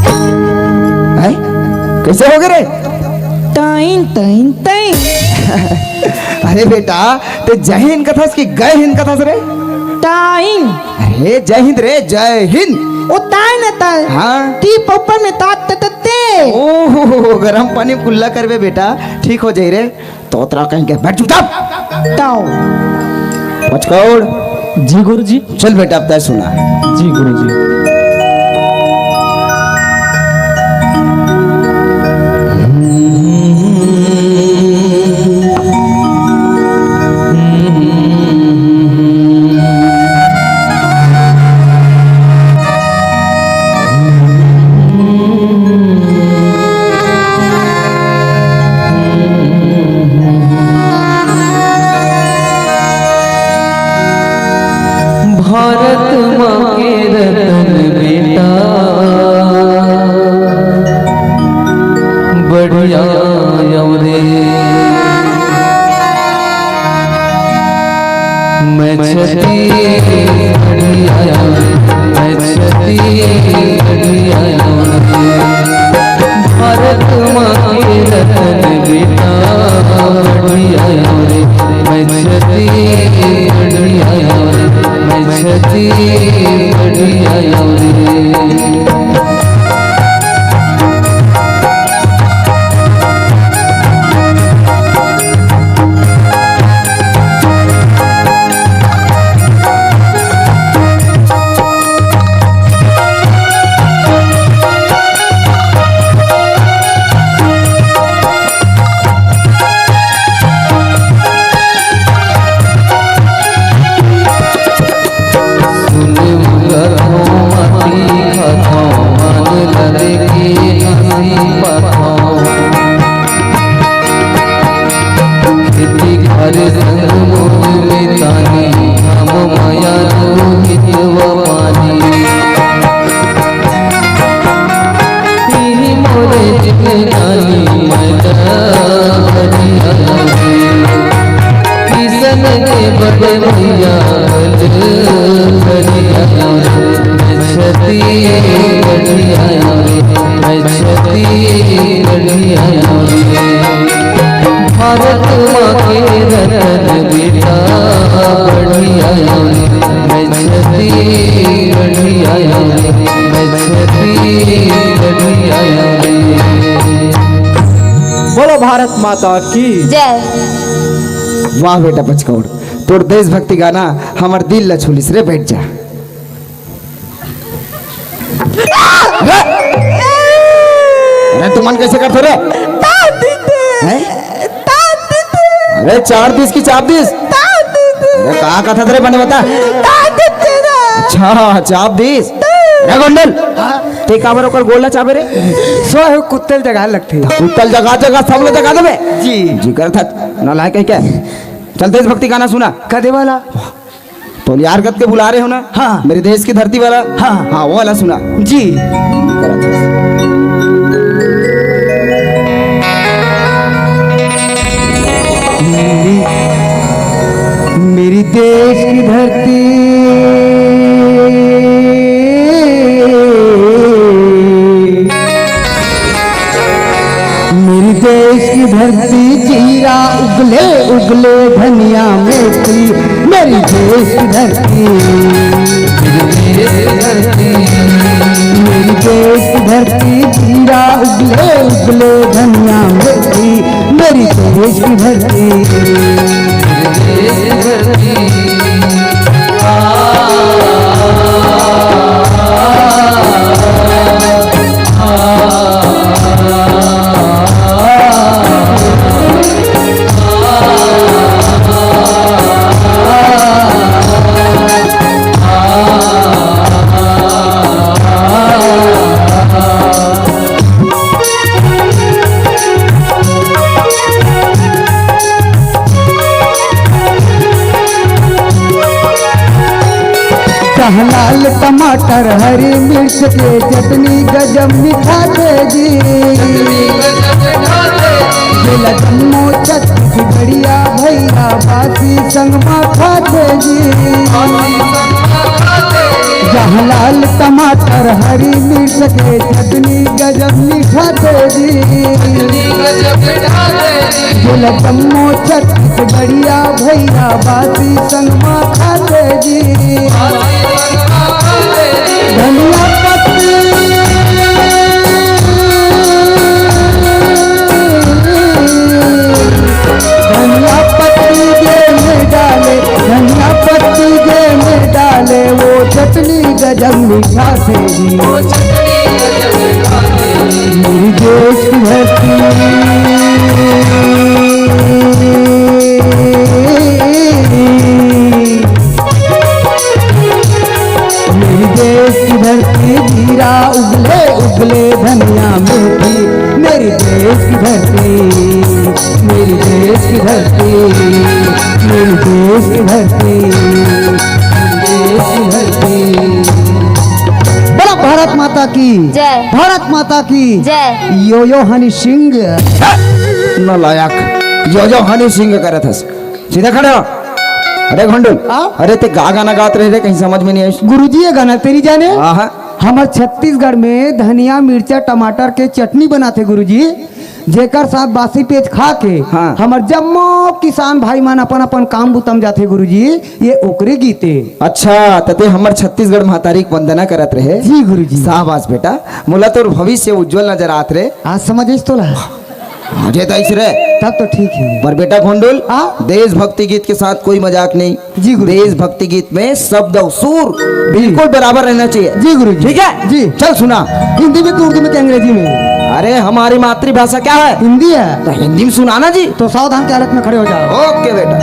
तन्ना। हैं? कैसे हो गए रे? ताइन, ताइन, ताइन। अरे बेटा, तैं जय हिंद कथस कि गय हिंद कथस रे? ताइन। अरे जय हिंद रे, जय हिंद। ओ ताइन, ताइन। हाँ। ती पोपर में तात ते ते ते। ओहो, गरम पानी में कुल्ला करबे बेटा, ठीक हो जाई रे। तोतरा कहीं के, बैठ चुपचाप। ताओ। पचकौड़। जी गुरुजी। चल बेटा, अब तैं सुना। जी गुरुजी। भारत माँ के रतन मैं छत्तीसगढ़िया आयो रे, मैं छत्तीसगढ़िया आयो रे। भारत माँ के रतन बेटा बढ़िया आयो रे, मैं छत्तीसगढ़िया आयो रे, मैं छत्तीसगढ़िया आयो रे। सुन मगरहो माटी खाथो, मान लगे के नासी पाथो। खेती खार संग मोर मितानी, हम माया लो हितवा पानी। इही मोरे जिनगानी, मैं डगरिया लो रे। किसन के बड़े भैया, डगरिया लो रे। मैं छत्तीसगढ़िया आयो रे, मैं छत्तीसगढ़िया आयो रे। भारत माँ के रतन बेटा बढ़िया आयो रे, मैं छत्तीसगढ़िया आयो रे, मैं छत्तीसगढ़िया आयो रे। बोलो भारत माता की। जय। वाह बेटा पचकौड़, तोर देशभक्ति गाना हमर दिल ला छूलिस रे। बैठ जा। अरे, तू मन कैसे करते रे? तान दीते। हैं? तान दीते। अरे, चार दिस की चाप दिस? तान दीते। अरे, का कथा तेरे बने बता? तान दीते ना। अच्छा, चाप दिस। अरे, गोंडल, ते काबर ओकर गोला चाबे रे? सो है, कुत्तल जगह लगते। कुत्तल जगह, जगह, सब लोग जगह देबे। जी। जी करत हत, नालायक है क्या? चल, देशभक्ति गाना सुना। कदे वाला? तो यार गत के बुला रहे हो ना? हाँ। मेरे देश की धरती वाला? हाँ। हाँ, वो वाला सुना। जी। मेरी, मेरी देश की धरती, मेरी देश की धरती, जीरा उगले उगले धनिया मेथी, मेरी देश की धरती। मेरी देश की धरती, जीरा उगले उगले धनिया मेथी, मेरी देश की धरती। कहाँ लाल टमाटर, हरी मिर्च के चटनी, गजब मीठा दे जी। जेला जम्मो छत्तीसगढ़िया भैया, बासी संग मा खाथे जी। जहाँ लाल टमाटर, हरी मिर्च के चटनी, गजब मीठा दे जी। जेला जम्मो छत्तीसगढ़िया भैया, बासी संग मा खाथे जी। धनिया पत्ती, धनिया पत्ती जे में डाले, धनिया पत्ती जे में डाले, वो चटनी गजब मीठा थे जी। वो चटनी गजब मीठा थे जी। मेरी देश की धरती, मेरी देश की धरती, जीरा उगले उगले धनिया मेथी। मेरी देश की धरती, मेरी देश की धरती, मेरी देश की धरती, मेरी देश की धरती। बोला भारत माता की जय। भारत माता की जय। यो यो हनी सिंह। नालायक, यो यो हनी सिंह करत हस। सीधा खड़े हो। अरे घोंडुल, हाँ? अरे ते का गाना गात रहे रे, कहीं समझ में नहीं आइस। गुरुजी, ये गाना तेरी जाने? हाँ, हाँ। हमर छत्तीसगढ़ में धनिया, मिर्चा, टमाटर के चटनी बनाथे गुरुजी, जेकर साथ बासी पेज खा के हाँ। हमर जम्मो किसान भाई मन अपन अपन काम बुता म जाथे गुरुजी, ये ओकरे गीत ए। अच्छा, त ते हमर छत्तीसगढ़ महतारी के वंदना करत रहे। जी गुरुजी। शाबाश बेटा, मोला तोर भविष्य उज्जवल नजर आत रे। आज समझ आइस तोला? आज तो आइस रे। तब तो ठीक है। पर बेटा घोंडुल, हाँ? देशभक्ति गीत के साथ कोई मजाक नहीं। जी गुरु। देशभक्ति गीत में शब्द और सुर बिल्कुल बराबर रहना चाहिए। जी गुरु जी। ठीक है? जी। चल सुना। हिंदी में कि उर्दू में कि अंग्रेजी में? अरे हमारी मातृभाषा क्या है? हिंदी है। तो हिंदी में सुनाना जी। तो सावधान के हालत में खड़े हो जाओ। ओके बेटा।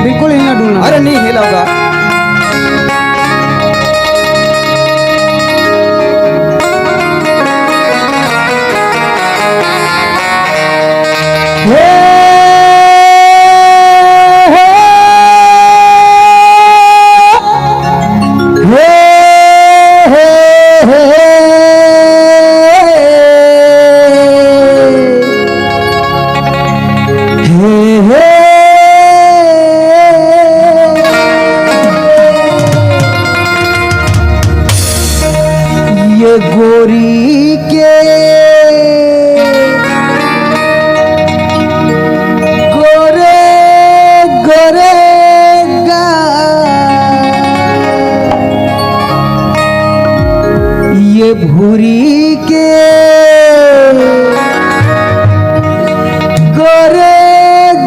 बिल्कुल हिलना डुलना। अरे नहीं हिलाऊंगा। ये गोरी के गोरे गोरे गा, ये भूरी के गोरे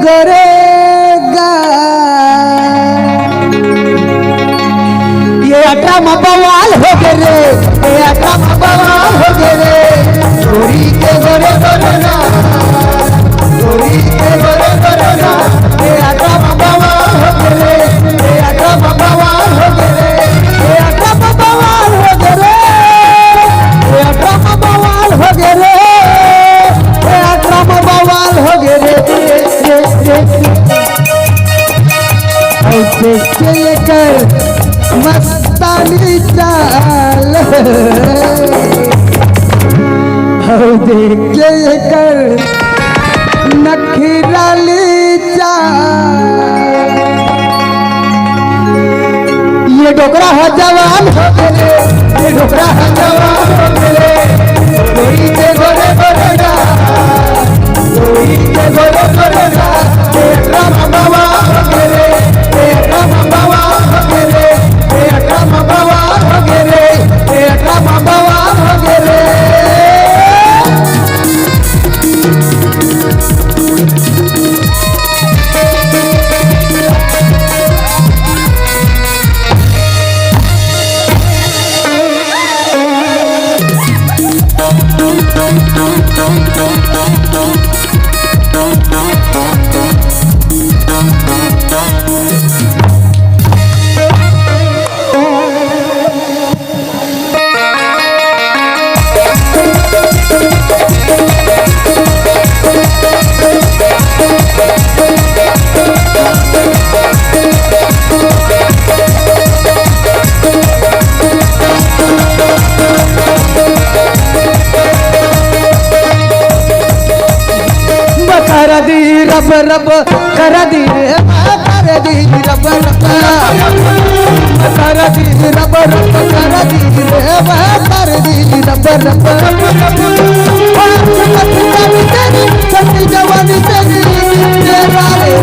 गोरे गा, ये अठारह में बवाल हो गे रे, ये अठारह में बवाल हो गे रे। गोरी के गोरे गोरे ना, गोरी के गोरे गोरे ना, ये अठारह में बवाल हो गे रे, ये अठारह में बवाल हो गे रे, ये अठारह में बवाल हो गे रे, ये अठारह में बवाल हो गे रे, ये अठारह में बवाल हो गे रे। ऐसे चल कर मस्तानी चाल, हो देख के कर नखराली चाल। ये डोकरा ह जवान हो गे रे, ये डोकरा ह जवान हो गे रे, गोरी के गोरे गोरे गा। कर दी रब रब, कर दी रे, कर दी रब रब, कर दी रब रब, कर दी रे, कर दी रब रब। सच्ची जवानी तेरी, तेरा रे।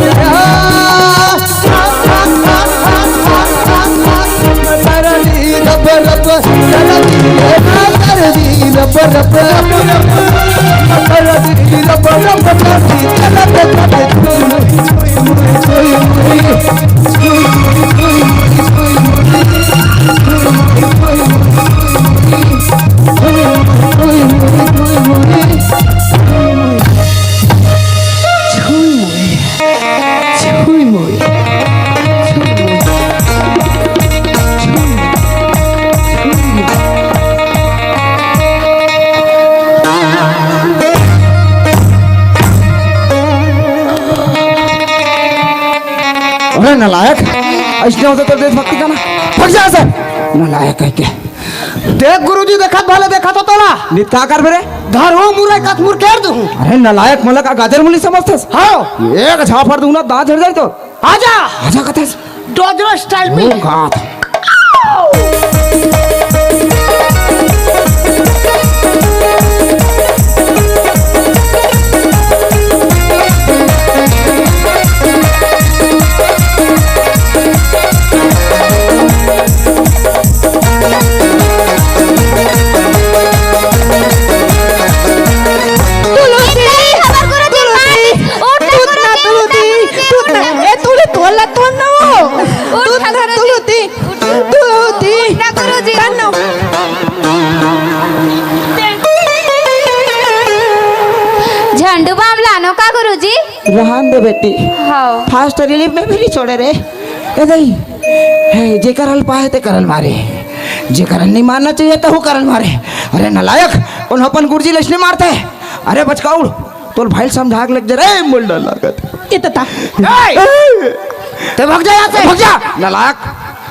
अरे नालायक, अइसने होथे तोर देशभक्ति गाना? भाग जा से। नालायक कहिके। देख गुरुजी, देखत भले देखत हो तोला। नित का करबे रे? धरहूं मुरई कस मुरकेर दूं। अरे नालायक, मोला का गाजर मूली समझथस? हाँ। एक झापड़ दूं ना, दांत झड़ जाई तो। आजा। आजा कथस। डोजरो स्टाइल में। तुलसी, हमर गुरुजी तुलसी, मार दिस। उठ ना, तुलसी, गुरुजी, उठ ना, ए, तुलसी, तोला, तोला वो। उठ ना, गुरुजी। तुलसी, उठ ना, गुरुजी। तन्नो। झंडू बाम लानो का गुरुजी? रहन दे बेटी। हाँ। First relief में भी नहीं छोड़े रे। ए दई, हे, जेकर हल पाए ते करन मारे, जेकर हल नहीं मारना चाहिए तहु करन मारे। अरे नालायक, उन अपन गुरुजी लइसने मारते। अरे बचकाउड़, तोर भाई समझा के लग जा रे, मुंडा लागत। ए तता। ए! ते भग जा यहाँ से। भग जा, नालायक।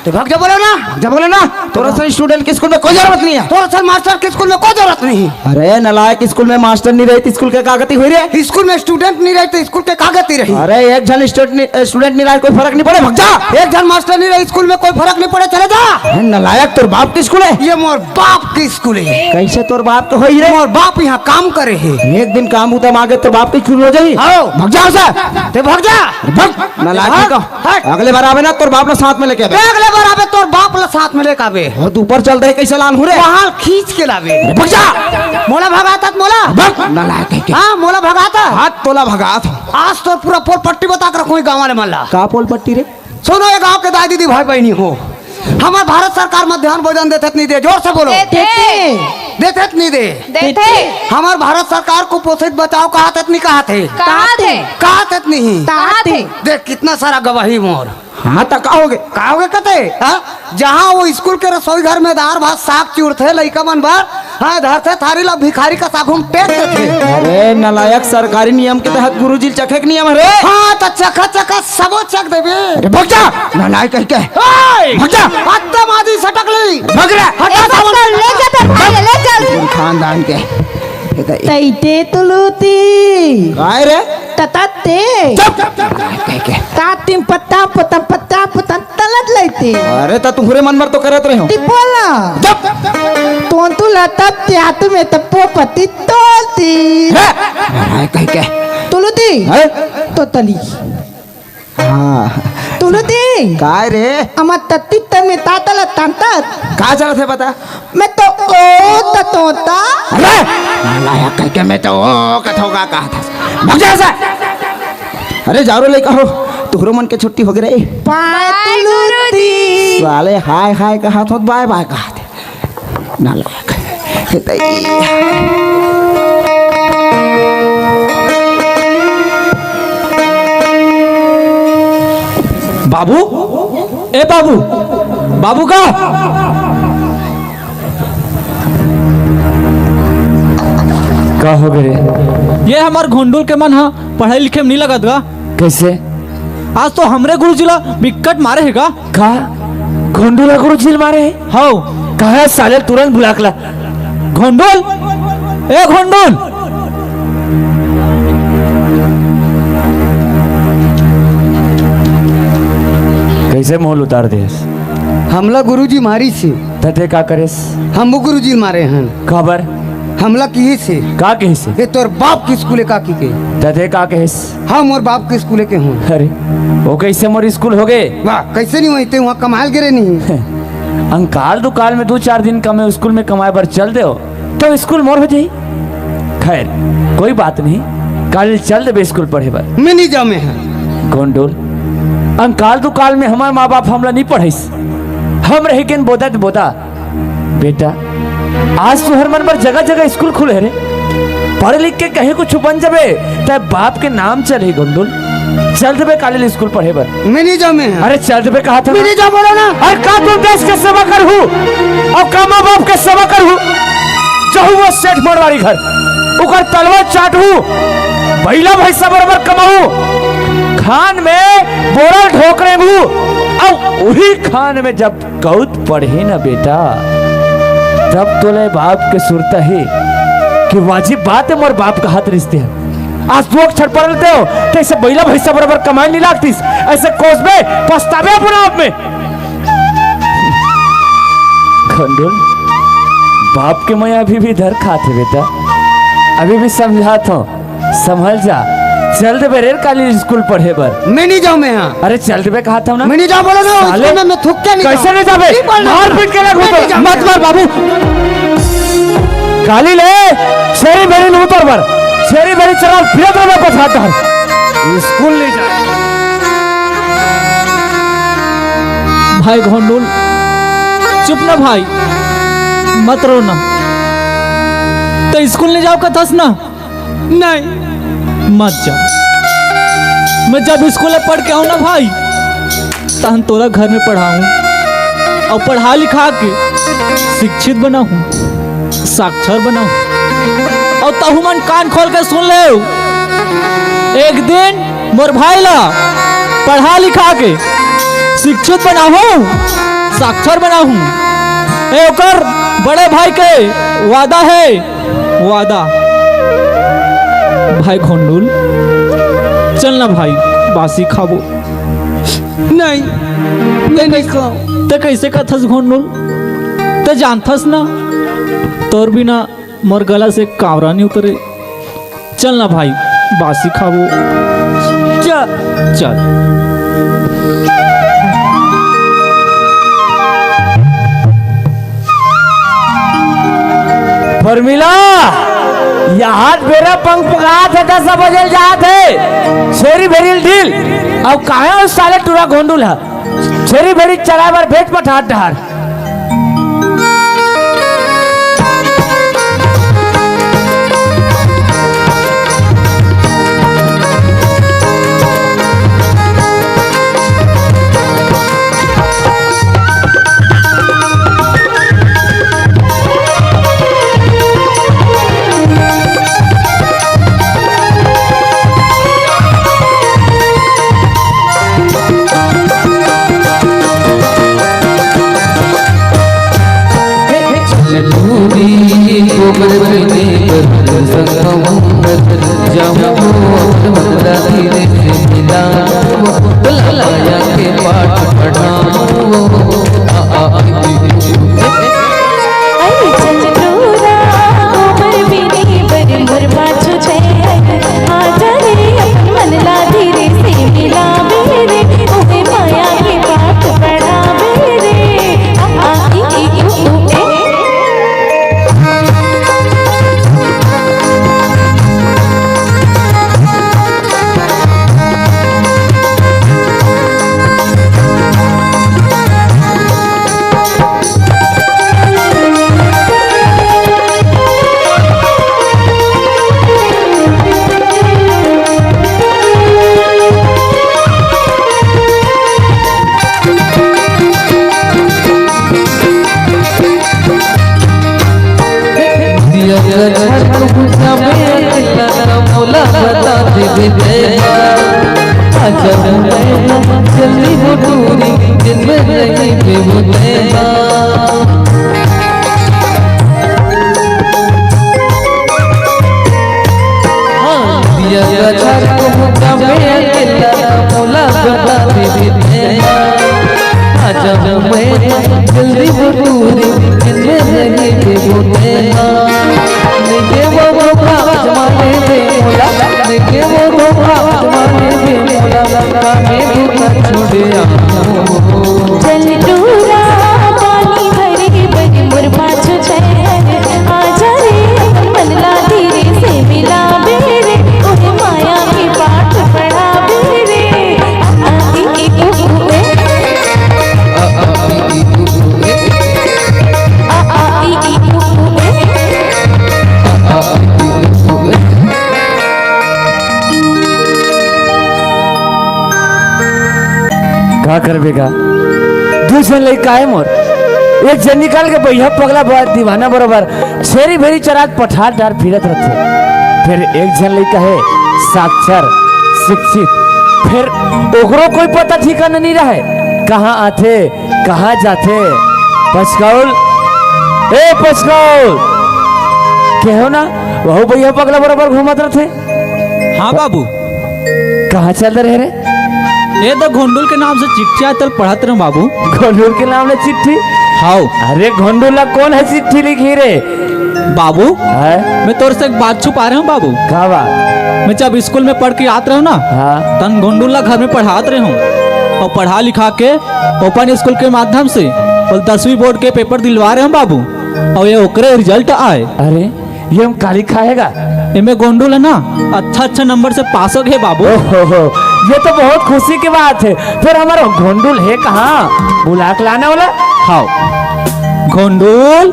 ते भग जा बोलो ना। भग जा बोलो ना। तोर असन student के स्कूल में कोई जरूरत नहीं है। तोर असन मास्टर के स्कूल में कोई जरूरत नहीं। अरे नालायक, स्कूल में मास्टर नहीं रही त स्कूल के का गति होई रे? स्कूल में student नहीं रही त स्कूल के का गति रही? अरे एक झन student नहीं, student नहीं रही, कोई फरक नहीं पड़े, भग जा। एक झन मास्टर नहीं रही, स्कूल में कोई फरक नहीं पड़े, चले जा। अरे नालायक, तोर बाप के स्कूल है? ये मोर बाप के स्कूल है। कैसे तोर बाप के होई रे? मोर बाप यहाँ काम करे है। एक दिन काम बुता मांगे तो बाप के स्कूल हो जाई? हाँ। भग जा उसे। ते भग जा। भग, नालायक हाँ? का। हट। अगले बार आवे ना, तोर बाप ला साथ में लेके आवे। अगले बार आवे, तोर बाप ला साथ में लेके आवे। और तू ऊपर चल दे, कैसे लान हो रे? वहाँ खींच के लावे। अरे भग जा। मोला भगाता त मोला। भग, नालायक कह के। हाँ, मोला भगाता। हाथ तोला भगात। आज तो पूरा पोल पट्टी बता के रखूँ गाँव वाले मन ला। का पोल पट्टी रे? सुनो, ये गांव के दाई दीदी, भाई बहनी हो, हमर भारत सरकार मध्यान्ह भोजन देथे त नहीं दे? जोर से बोलो। देथे। देथे त नहीं दे? देथे। हमर भारत सरकार कुपोषित बचाओ कहाथे त नहीं कहाथे? कहाथे। कहाथे त नहीं? कहाथे। देख, कितना सारा गवाही मोर। हाँ, त का होगे? का होगे कते? हाँ? जहाँ वो स्कूल के रसोई घर में दार भात साग चुरथे लइका मन बर, हाँ, धरथे थारी ला भिखारी का साघू म टेक देथे। अरे नालायक, सरकारी नियम के तहत गुरुजी ल चखे के नियम हरे। हाँ, त चखा चखा सबो चख देबे। अरे भग जा, नालायक कह के। ओए! भग जा। हत्ता मादी सटक ली। भग रे। हटा ए, सावन। बस कर, ले जा तेरे भाई, ले चल। खानदान के। तैते तुलूती। काय रे? ततते। चुप। कह के। तातिम पत्ता पुतम पत्ता पुतम तलत लैते। अरे, त तुहरे मन बर तो करत रहे हो। ती बोला। चुप। तोंतु ला तब त्यातु में तप्पो पति तोलती। हे। हाय, कह के। तुलूती। हैं? तो तली। हाँ। तुलूती। काय रे? अमा तत्ती तमे तातला तंतत। का चलत हे बता? मैं तो ओ ततोता। अरे! नालायक कह के मैं तो ओ कथोगा कहा था। भग जा से। अरे, जारो लइका हो, तुहरो मन के छुट्टी होगे रे। बाय बाय तुलूती। साले हाय हाय कहा था, बाय बाय कहा था। नालायक। हे तई। बाबू, ए बाबू, बाबू का? का होगे रे? ये हमर घोंडुल के मन ह पढ़ाई लिखे में नहीं लगत गा। कैसे? आज तो हमरे गुरुजी ला बिकट मारे हे गा। का? घोंडुल ला गुरुजी ल मारे हे? हौ। कहा साले, तुरंत बुला के ला। घोंडुल, ए घोंडुल। कैसे मोल उतार देस? हमला गुरुजी मारिस हे। त ते का करेस? हम वो गुरुजी ल मारे हन। काबर? हमला किहिस हे। का किहिस हे? ये तोर बाप के स्कूले का की के। त ते का कहेस? हाँ, मोर बाप के स्कूले के हूँ। अरे, वो कैसे मोर स्कूल होगे? वाह, कैसे नहीं होई? ते वहाँ कमाल गिरे नहीं। अंकाल दुकाल में दो चार दिन कमे स्कूल में कमाए बर चल देव, तो स्कूल मोर हो जाई। खैर, कोई बात नहीं, काल चल देबे स्कूल पढ़े बर। मैं नहीं जामे है। गोंडोल, अंकाल दुकाल में हमार माँ बाप हमला नहीं पढ़ाइस। हम रह गेन बोदा त बोदा। बेटा, आज तुहर मन बर जगह जगह स्कूल खुले हे रे। पढ़ लिख के कहीं कुछ बन जाबे, तै बाप के नाम चलही गोंडुल। चल देबे काले ले स्कूल पढ़े बर। मैं नहीं जामे। अरे चल देबे कहा था मैं ना। नहीं जा बोला ना। अरे का तुम देश के सेवा करहू और का माँ बाप के सेवा करहू? जहू वो सेठ मरवारी घर, ओकर तलवा चाटहू, बैला भैंसा बराबर कमाहू, खान में बोरा ढोकरेंगू, और वही खान में जब कउत पढ़े न बेटा, तब तोले बाप के सुरता हे कि वाजिब बात हे मोर बाप का हाथ रिश्ते हे। आज दू अक्षर पढ़ लेते हो, तो ऐसे बैला भैंसा बराबर कमाई नहीं लागतीस। ऐसे कोसबे, पछताबे अपना आप में। गोंडुल, बाप के मया अभी भी धर खात हे बेटा, अभी भी समझात हंव। संभल जा, चल देबे रे काली स्कूल पढ़े बर। मैं नहीं जाऊँ, मैं यहाँ। अरे चल देबे कहा था ना। मैं नहीं जाऊँ बोला ना, साले, स्कूल में मैं थुक के नहीं कैसे जाऊँ। नहीं जाबे? नहीं पढ़ना। मार पीट के रख मैं ऊपर। नहीं जाऊँ। मत मार बाबू। काली ले, छेरी भेरी ल उतर बर। छेरी भेरी चरा फिरत रहे पछाड़ डहर। स्कूल नहीं जा। भाई घोंडुल, चुप ना भाई, मत रो ना। तो स्कूल नहीं जाओ कथस ना? नहीं, मत जा। मैं जब स्कूल में पढ़ के आऊं ना भाई, तहन तोला घर में पढ़ाऊं और पढ़ा लिखा के शिक्षित बनाऊं, साक्षर बनाऊं। और तहु मन कान खोल के सुन ले, एक दिन मोर भाई ला पढ़ा लिखा के शिक्षित बनाहूं, साक्षर बनाहूं। ए ओकर बड़े भाई के वादा है, वादा। भाई घोंडुल, चल ना भाई, बासी खाबो। नहीं, मैं नहीं खाऊं। ते कैसे कथस घोंडुल? ते जानथस ना, तोर बिना मोर गला से कांवरा नहीं उतरे। चल ना भाई, बासी खाबो। चल। चल। परमिला, यहाँ बेरा पंख पकात हे, दस बजे जात हे। छेरी भेरी ल ढील। अब काहे उस साले टूरा घोंडुल ह? छेरी भेरी चराए बर भेज पठार डहर। का करबे गा? दू झन लइका हे मोर, एक झन निकल के बइहा पगला बा-, दीवाना बरोबर छेरी भेरी चरात पठार डार फिरत रथे। फेर एक झन लइका हे साक्षर, शिक्षित, फेर ओकरो कोई पता ठिकाना नइ रहय, कहाँ आथे, कहाँ जाथे। पचकौल, ए पचकौल, केहो ना, वहू बइहा पगला बरोबर घूमत रथे। हाँ बाबू। कहाँ चल रहे रे? ए तो घोंडुल के नाम से चिट्ठी आय, तेला पढ़त रहेंव बाबू। घोंडुल के नाम ले चिट्ठी? हाव। अरे घोंडुल ला कोन ह चिट्ठी लिखही रे? बाबू, हैं? मैं तोर से एक बात छुपा रहेंव बाबू। का बात? मैं जब स्कूल में पढ़ के आत रहेंव ना, हाँ। तहन घोंडुल ला घर में पढ़ात रहेंव अउ पढ़ा लिखा के अपन स्कूल के माध्यम से ओला दसवीं बोर्ड के पेपर दिलवा रहेंव बाबू, अउ ये ओकरे रिजल्ट आय। अरे, ये हम काली खाएगा। एमे घोंडुल ह ना, अच्छा अच्छा नंबर से पास हो गे बाबू। ओहो हो, ये तो बहुत खुशी की बात है। फिर हमारा घोंडुल है कहाँ? बुला के लाना वाला। हाव। घोंडुल,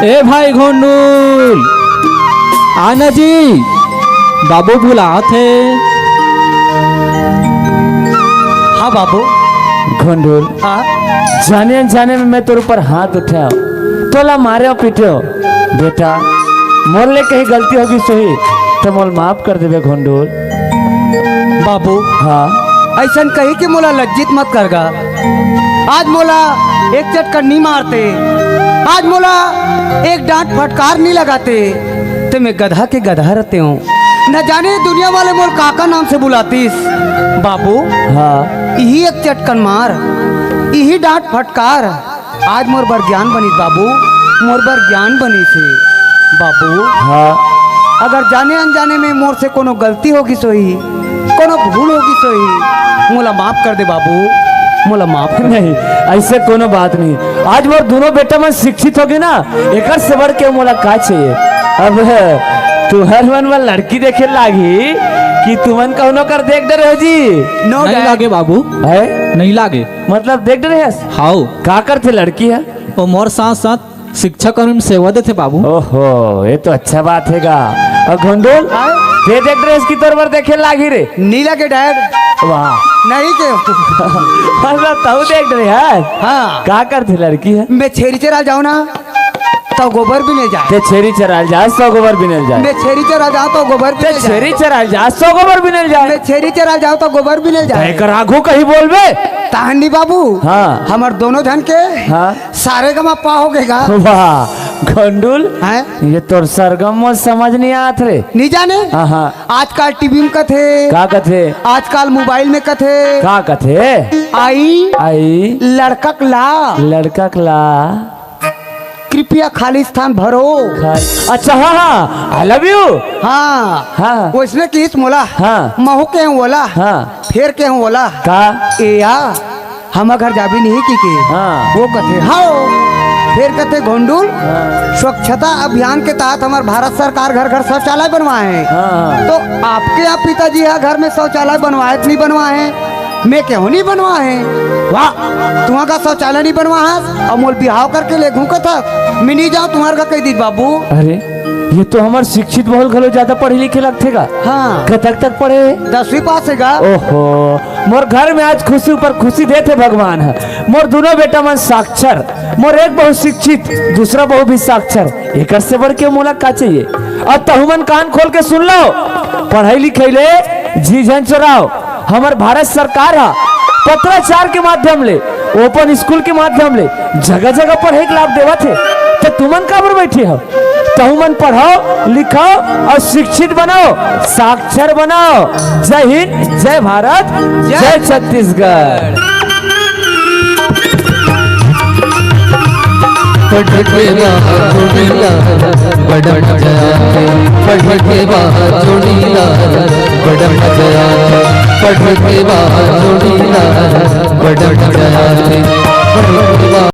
ए भाई घोंडुल, आना जी, बाबू बुलात हे। हाँ बाबू। घोंडुल, हाँ? जाने अनजाने में मैं तोर ऊपर हाथ उठाएंव, तोला मारेंव पीटेंव। बेटा, मोर ले कहीं गलती होगे होही, त मोला माफ कर देबे घोंडुल। बाबू, हाँ? अइसन कहि के मोला लज्जित मत कर गा। आज मोला एक चटकन नी मारते, आज मोला एक डांट फटकार नी लगाते, त मैं गधा के गधा रहतेंव। न जाने दुनिया वाले मोला का का नाम से बुलातिस। बाबू, हाँ। इही एक चटकन मार, इही डांट फटकार, आज मोर बर ज्ञान बनिस बाबू, मोर बर ज्ञान बनिस हे। बाबू, हाँ। अगर जाने अनजाने में मोर से कोनो गलती होगे होही, कोनो भूल होगे होही, मोला माफ कर दे बाबू, मोला माफ कर दे। नहीं, अइसे कोनो बात नहीं। आज मोर दूनों बेटा मन शिक्षित होगे ना, एकर से बढ़ के मोला का चाहिए? अब तुहर मन बर लड़की देखे लागही कि तुमन कौनो कर देख डरे हो जी? No नहीं dad। लागे बाबू, है? नहीं लागे। मतलब देख डरे हस? हाव। का करथे लड़की ह? वो मोर साथ साथ शिक्षा कर्मी में सेवा देथे बाबू। ओहो, ये तो अच्छा बात हे गा। अउ घोंडुल, आय? ते देख डरे हस कि तोर बर देखे लागही रे? नहीं लागे dad। वाह। नहीं के। मतलब तहूँ देख डरे हस? हाँ। का करथे लड़की ह? मैं छेरी चरा जाओं ना, त गोबर बिने जाय। ते छेरी चराय ल जास त गोबर बिने ल जाय। मैं छेरी चरा जाओं त गोबर ते बिने जाय। छेरी चराय ल जास त गोबर बिने ल जाय। मैं छेरी चरा जाओं त गोबर बिने ल जाय। त एकर आघू कहीं बोलबे? तहन नी बाबू। हाँ। हमर दूनों झन के हाँ। सारे गमा पा होगे गा। वाह, घोंडुल। हैं? ये तोर सरगम मोर समझ नहीं आत रे। नहीं जाने? हाँ, हाँ। आजकल टीवी में कथे। का कथे? आजकल मोबाइल में कथे। का कथे? आई। आई। लड़का के ला। लड़का के ला। कृपया खाली स्थान भरो। खा-, अच्छा, हाँ, हाँ, I love you। हाँ। हाँ। वइसने किहिस मोला। हाँ। महूँ केहेंव ओला। हाँ। फेर केहेंव ओला। का? ए आ, हमर घर जाबे नहीं कहिके। हाँ। वो कथे, "हव।" फेर कथे, "घोंडुल, हाँ। स्वच्छता अभियान के तहत हमर भारत सरकार घर घर शौचालय बनवाए हे। हाँ, हाँ। तो आपके यहाँ पिताजी ह घर में शौचालय बनवाए त नहीं बनवाए हे?" मैं केहेंव नहीं बनवाए हे। वाह, तुँहर घर शौचालय नहीं बनवाए हस अउ मोला बिहाव करके लेगहूँ कथस, मैं नहीं जाओं तुँहर घर कहि दिस बाबू। अरे, ये तो हमर शिक्षित बहुल घलो ज्यादा पढ़े लिखे लगथे गा। हाँ। कतक तक पढ़े हे? दसवीं पास हे गा। ओहो, मोर घर में आज खुशी ऊपर खुशी देथे भगवान ह। मोर दूनों बेटा मन साक्षर, मोर एक बहू शिक्षित, दूसरा बहू भी साक्षर, एकर से बढ़ के मोला का चाहिए? अब तहूँ मन कान खोल के सुन लो, पढ़ई लिखई ले जी झन चोराव। हमर भारत सरकार ह पत्राचार के माध्यम ले, ओपन स्कूल के माध्यम ले जगह-जगह पढ़ई के लाभ देवत हे, त तुमन काबर बइठे हव? तहूँ मन पढ़व, लिखव अउ शिक्षित बनव, साक्षर बनव। जय हिंद, जय भारत, जय जय छत्तीसगढ़। पढ़ के बाहर जोड़ीला, बड़ा मजा आथे। पढ़ के बाहर जोड़ीला, बड़ा मजा आथे। पढ़ के बाहर जोड़ीला, बड़ा मजा आथे। पढ़ के बाहर